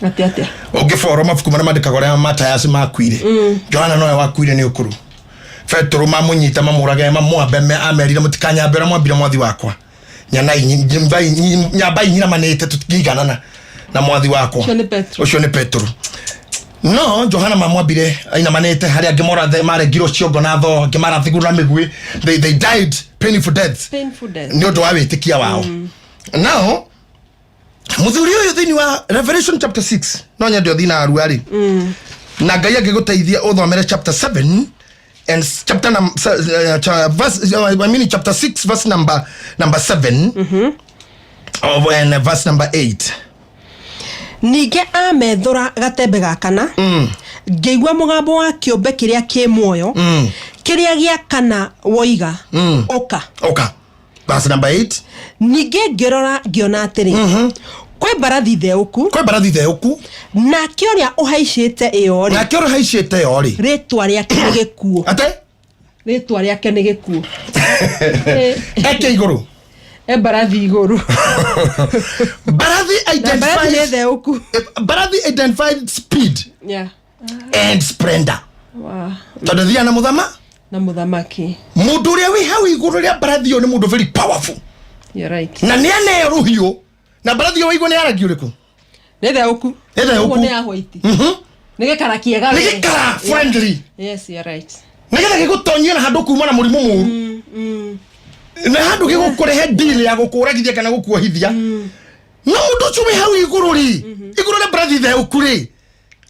Atĩa atĩa? Ũngĩboro mabuku marĩa mandĩkagwo arĩa Matayasi makuire, Johana nowe wakuire nĩ ũkũrũ. Petũrũ mamũnyita mamũrage mamwambe, amerire, "Mũtikanyambe ũrĩa mwambire mwathi wakwa. Nyanai nyambai nyiramanĩte, tũtingĩiganana na mwathi wakwa." Ũcio nĩ Petero. Ũcio nĩ Petũrũ. No Johana mamwambire ainamanĩte, harĩa angĩ morathe marengirwo ciongo na thoo, angĩ marathigwo na mĩguĩ. They died painful deaths. Painful death. Nĩ ũndũ wa wĩtĩkia wao. Now mũthuri ũyũ thĩinĩ wa Revelation chapter 6, no nyende ũthiĩ na arua rĩ, na Ngai angĩgũteithia ũthomere chapter 7 and chapter verse, I mean chapter 6 verse number 7 of, and verse number 8. Ningĩ amethũra gatembe ga kana, ngĩigua mũgambo wa kĩũmbe kĩrĩa kĩ muoyo kĩrĩa gĩa kana woiga, "Ũka." Ũka. Verse number 8. Ningĩ ngĩrora ngĩona atĩrĩ, kwĩ mbarathi theũku. Kwĩ mbarathi theũku. Nake ũrĩa ũhaicĩte ĩyo rĩ, Nake ũrĩa ũhaicĩte yo rĩ, rĩtwa rĩake nĩ Gĩkuũ. Ate? Rĩtwa rĩake nĩ Gĩkuũ. Eke igũrũ. E mbarathi igũrũ. Mbarathi. Na mbarathi nĩ Identifies theũku. Mbarathi identified speed and splendor. Tondũ thia na mũthama Na mũthamaki. Mũndũ ũrĩa wĩ hau igũrũ rĩa mbarathi ĩyo nĩ mũndũ very powerful. You're right. Na nĩ aneo rũhiũ, na mbarathi ĩyo waigua nĩ ya rangi ũrĩkũ? Nĩ theũku. Nĩ theũku. Ũguo nĩ ya white. Nĩ gĩkara kĩega Nĩ we. gĩkara friendly. Yes, you're right. Nĩgetha gĩgũtonyie na handũ kuma na mũrimũ mũru, na handũ gĩgũkũrehe deal ya gũkũragithia kana gũkuohithia. No mũndũ ũcio wĩ hau igũrũ rĩ, igũrũ rĩa mbarathi theũku rĩ,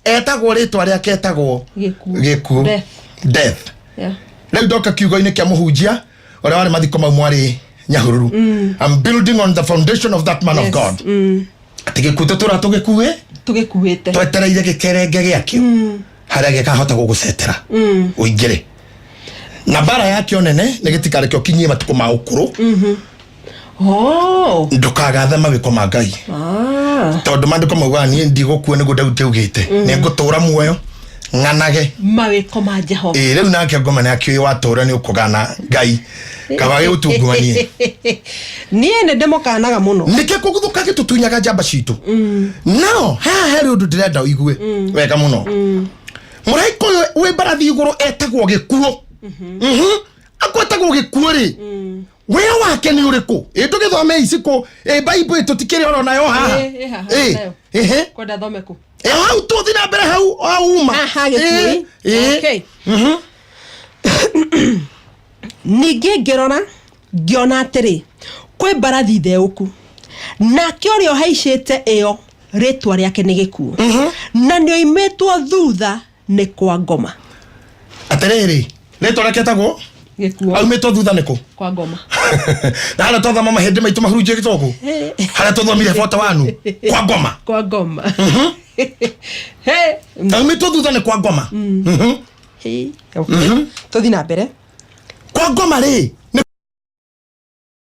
etagwo, rĩtwa rĩake etagwo Gĩkuũ. Gĩkuũ. Death. Death. Rĩu ndoka kiugo-inĩ kĩa mũhunjia ũrĩa warĩ mathiko mau mwarĩ Nyahururu. I'm building on the foundation of that man of God, atĩ gĩkuũ tũtũra tũgĩkuĩ Tũgĩkuĩte. Twetereire gĩkerenge gĩakĩo harĩa gĩkahota gũgũcetera ũingĩre, na mbara yakĩo nene nĩ gĩtikareke ũkinyie matukũ ma ũkũrũ. Oh. Ndũkagathe mawĩko ma Ngai. Ah. Tondũ maandĩko maugaga, "Niĩ ndigũkua nĩguo Daudi augĩte, nĩ ngũtũra muoyo ng'anage mawĩko ma Jehova." Ĩ rĩu nake ngoma nĩ akĩũĩ watũra nĩ ũkũgana Ngai kaba gĩgũtungumanie. Niĩ nĩ ndĩmũkanaga mũno. Nĩkĩ kũguthũka gĩtũtunyaga njamba citũ? Nao haha harĩ ũndũ ndĩrenda ũigue wega mũno. Mũraika ũyũ wĩ mbarathi igũrũ etagwo Gĩkuũ. Akwetagwo Gĩkuũ rĩ, wĩra wake nĩ ũrĩkũ? Ĩ tũgĩthome icikũ ĩ Bible tũtikĩrĩ oro nayo haha. Ĩ, haha, Ĩ, nayo. ĩhĩ. Kwenda thome kũ? Ĩ hau tũthi na mbere hau hau uma. Haha gĩkuũ. Ĩ, ĩ. Okay. Ningĩ ngĩrora ngĩona atĩrĩ, kwĩ mbarathi theũku, nake ũrĩa ũhaicĩte ĩyo rĩtwa rĩake nĩ Gĩkuũ, na nĩoimĩtwo thutha nĩ kwa Ngoma. Atĩrĩrĩ, rĩtwa rĩake etagwo Gĩkuũ. Aumĩtwo thutha nĩkũ? Kwa Ngoma. Na harĩa twathoma mahĩndĩ maitũ mahurunjĩte gũkũ, harĩa twathomire bota wanu kwa Ngoma. Kwa Ngoma. Hey. Aumĩtwo thutha nĩ kwa Ngoma. Hey. Okay. Tũthiĩ na mbere. Kwa Ngoma rĩ.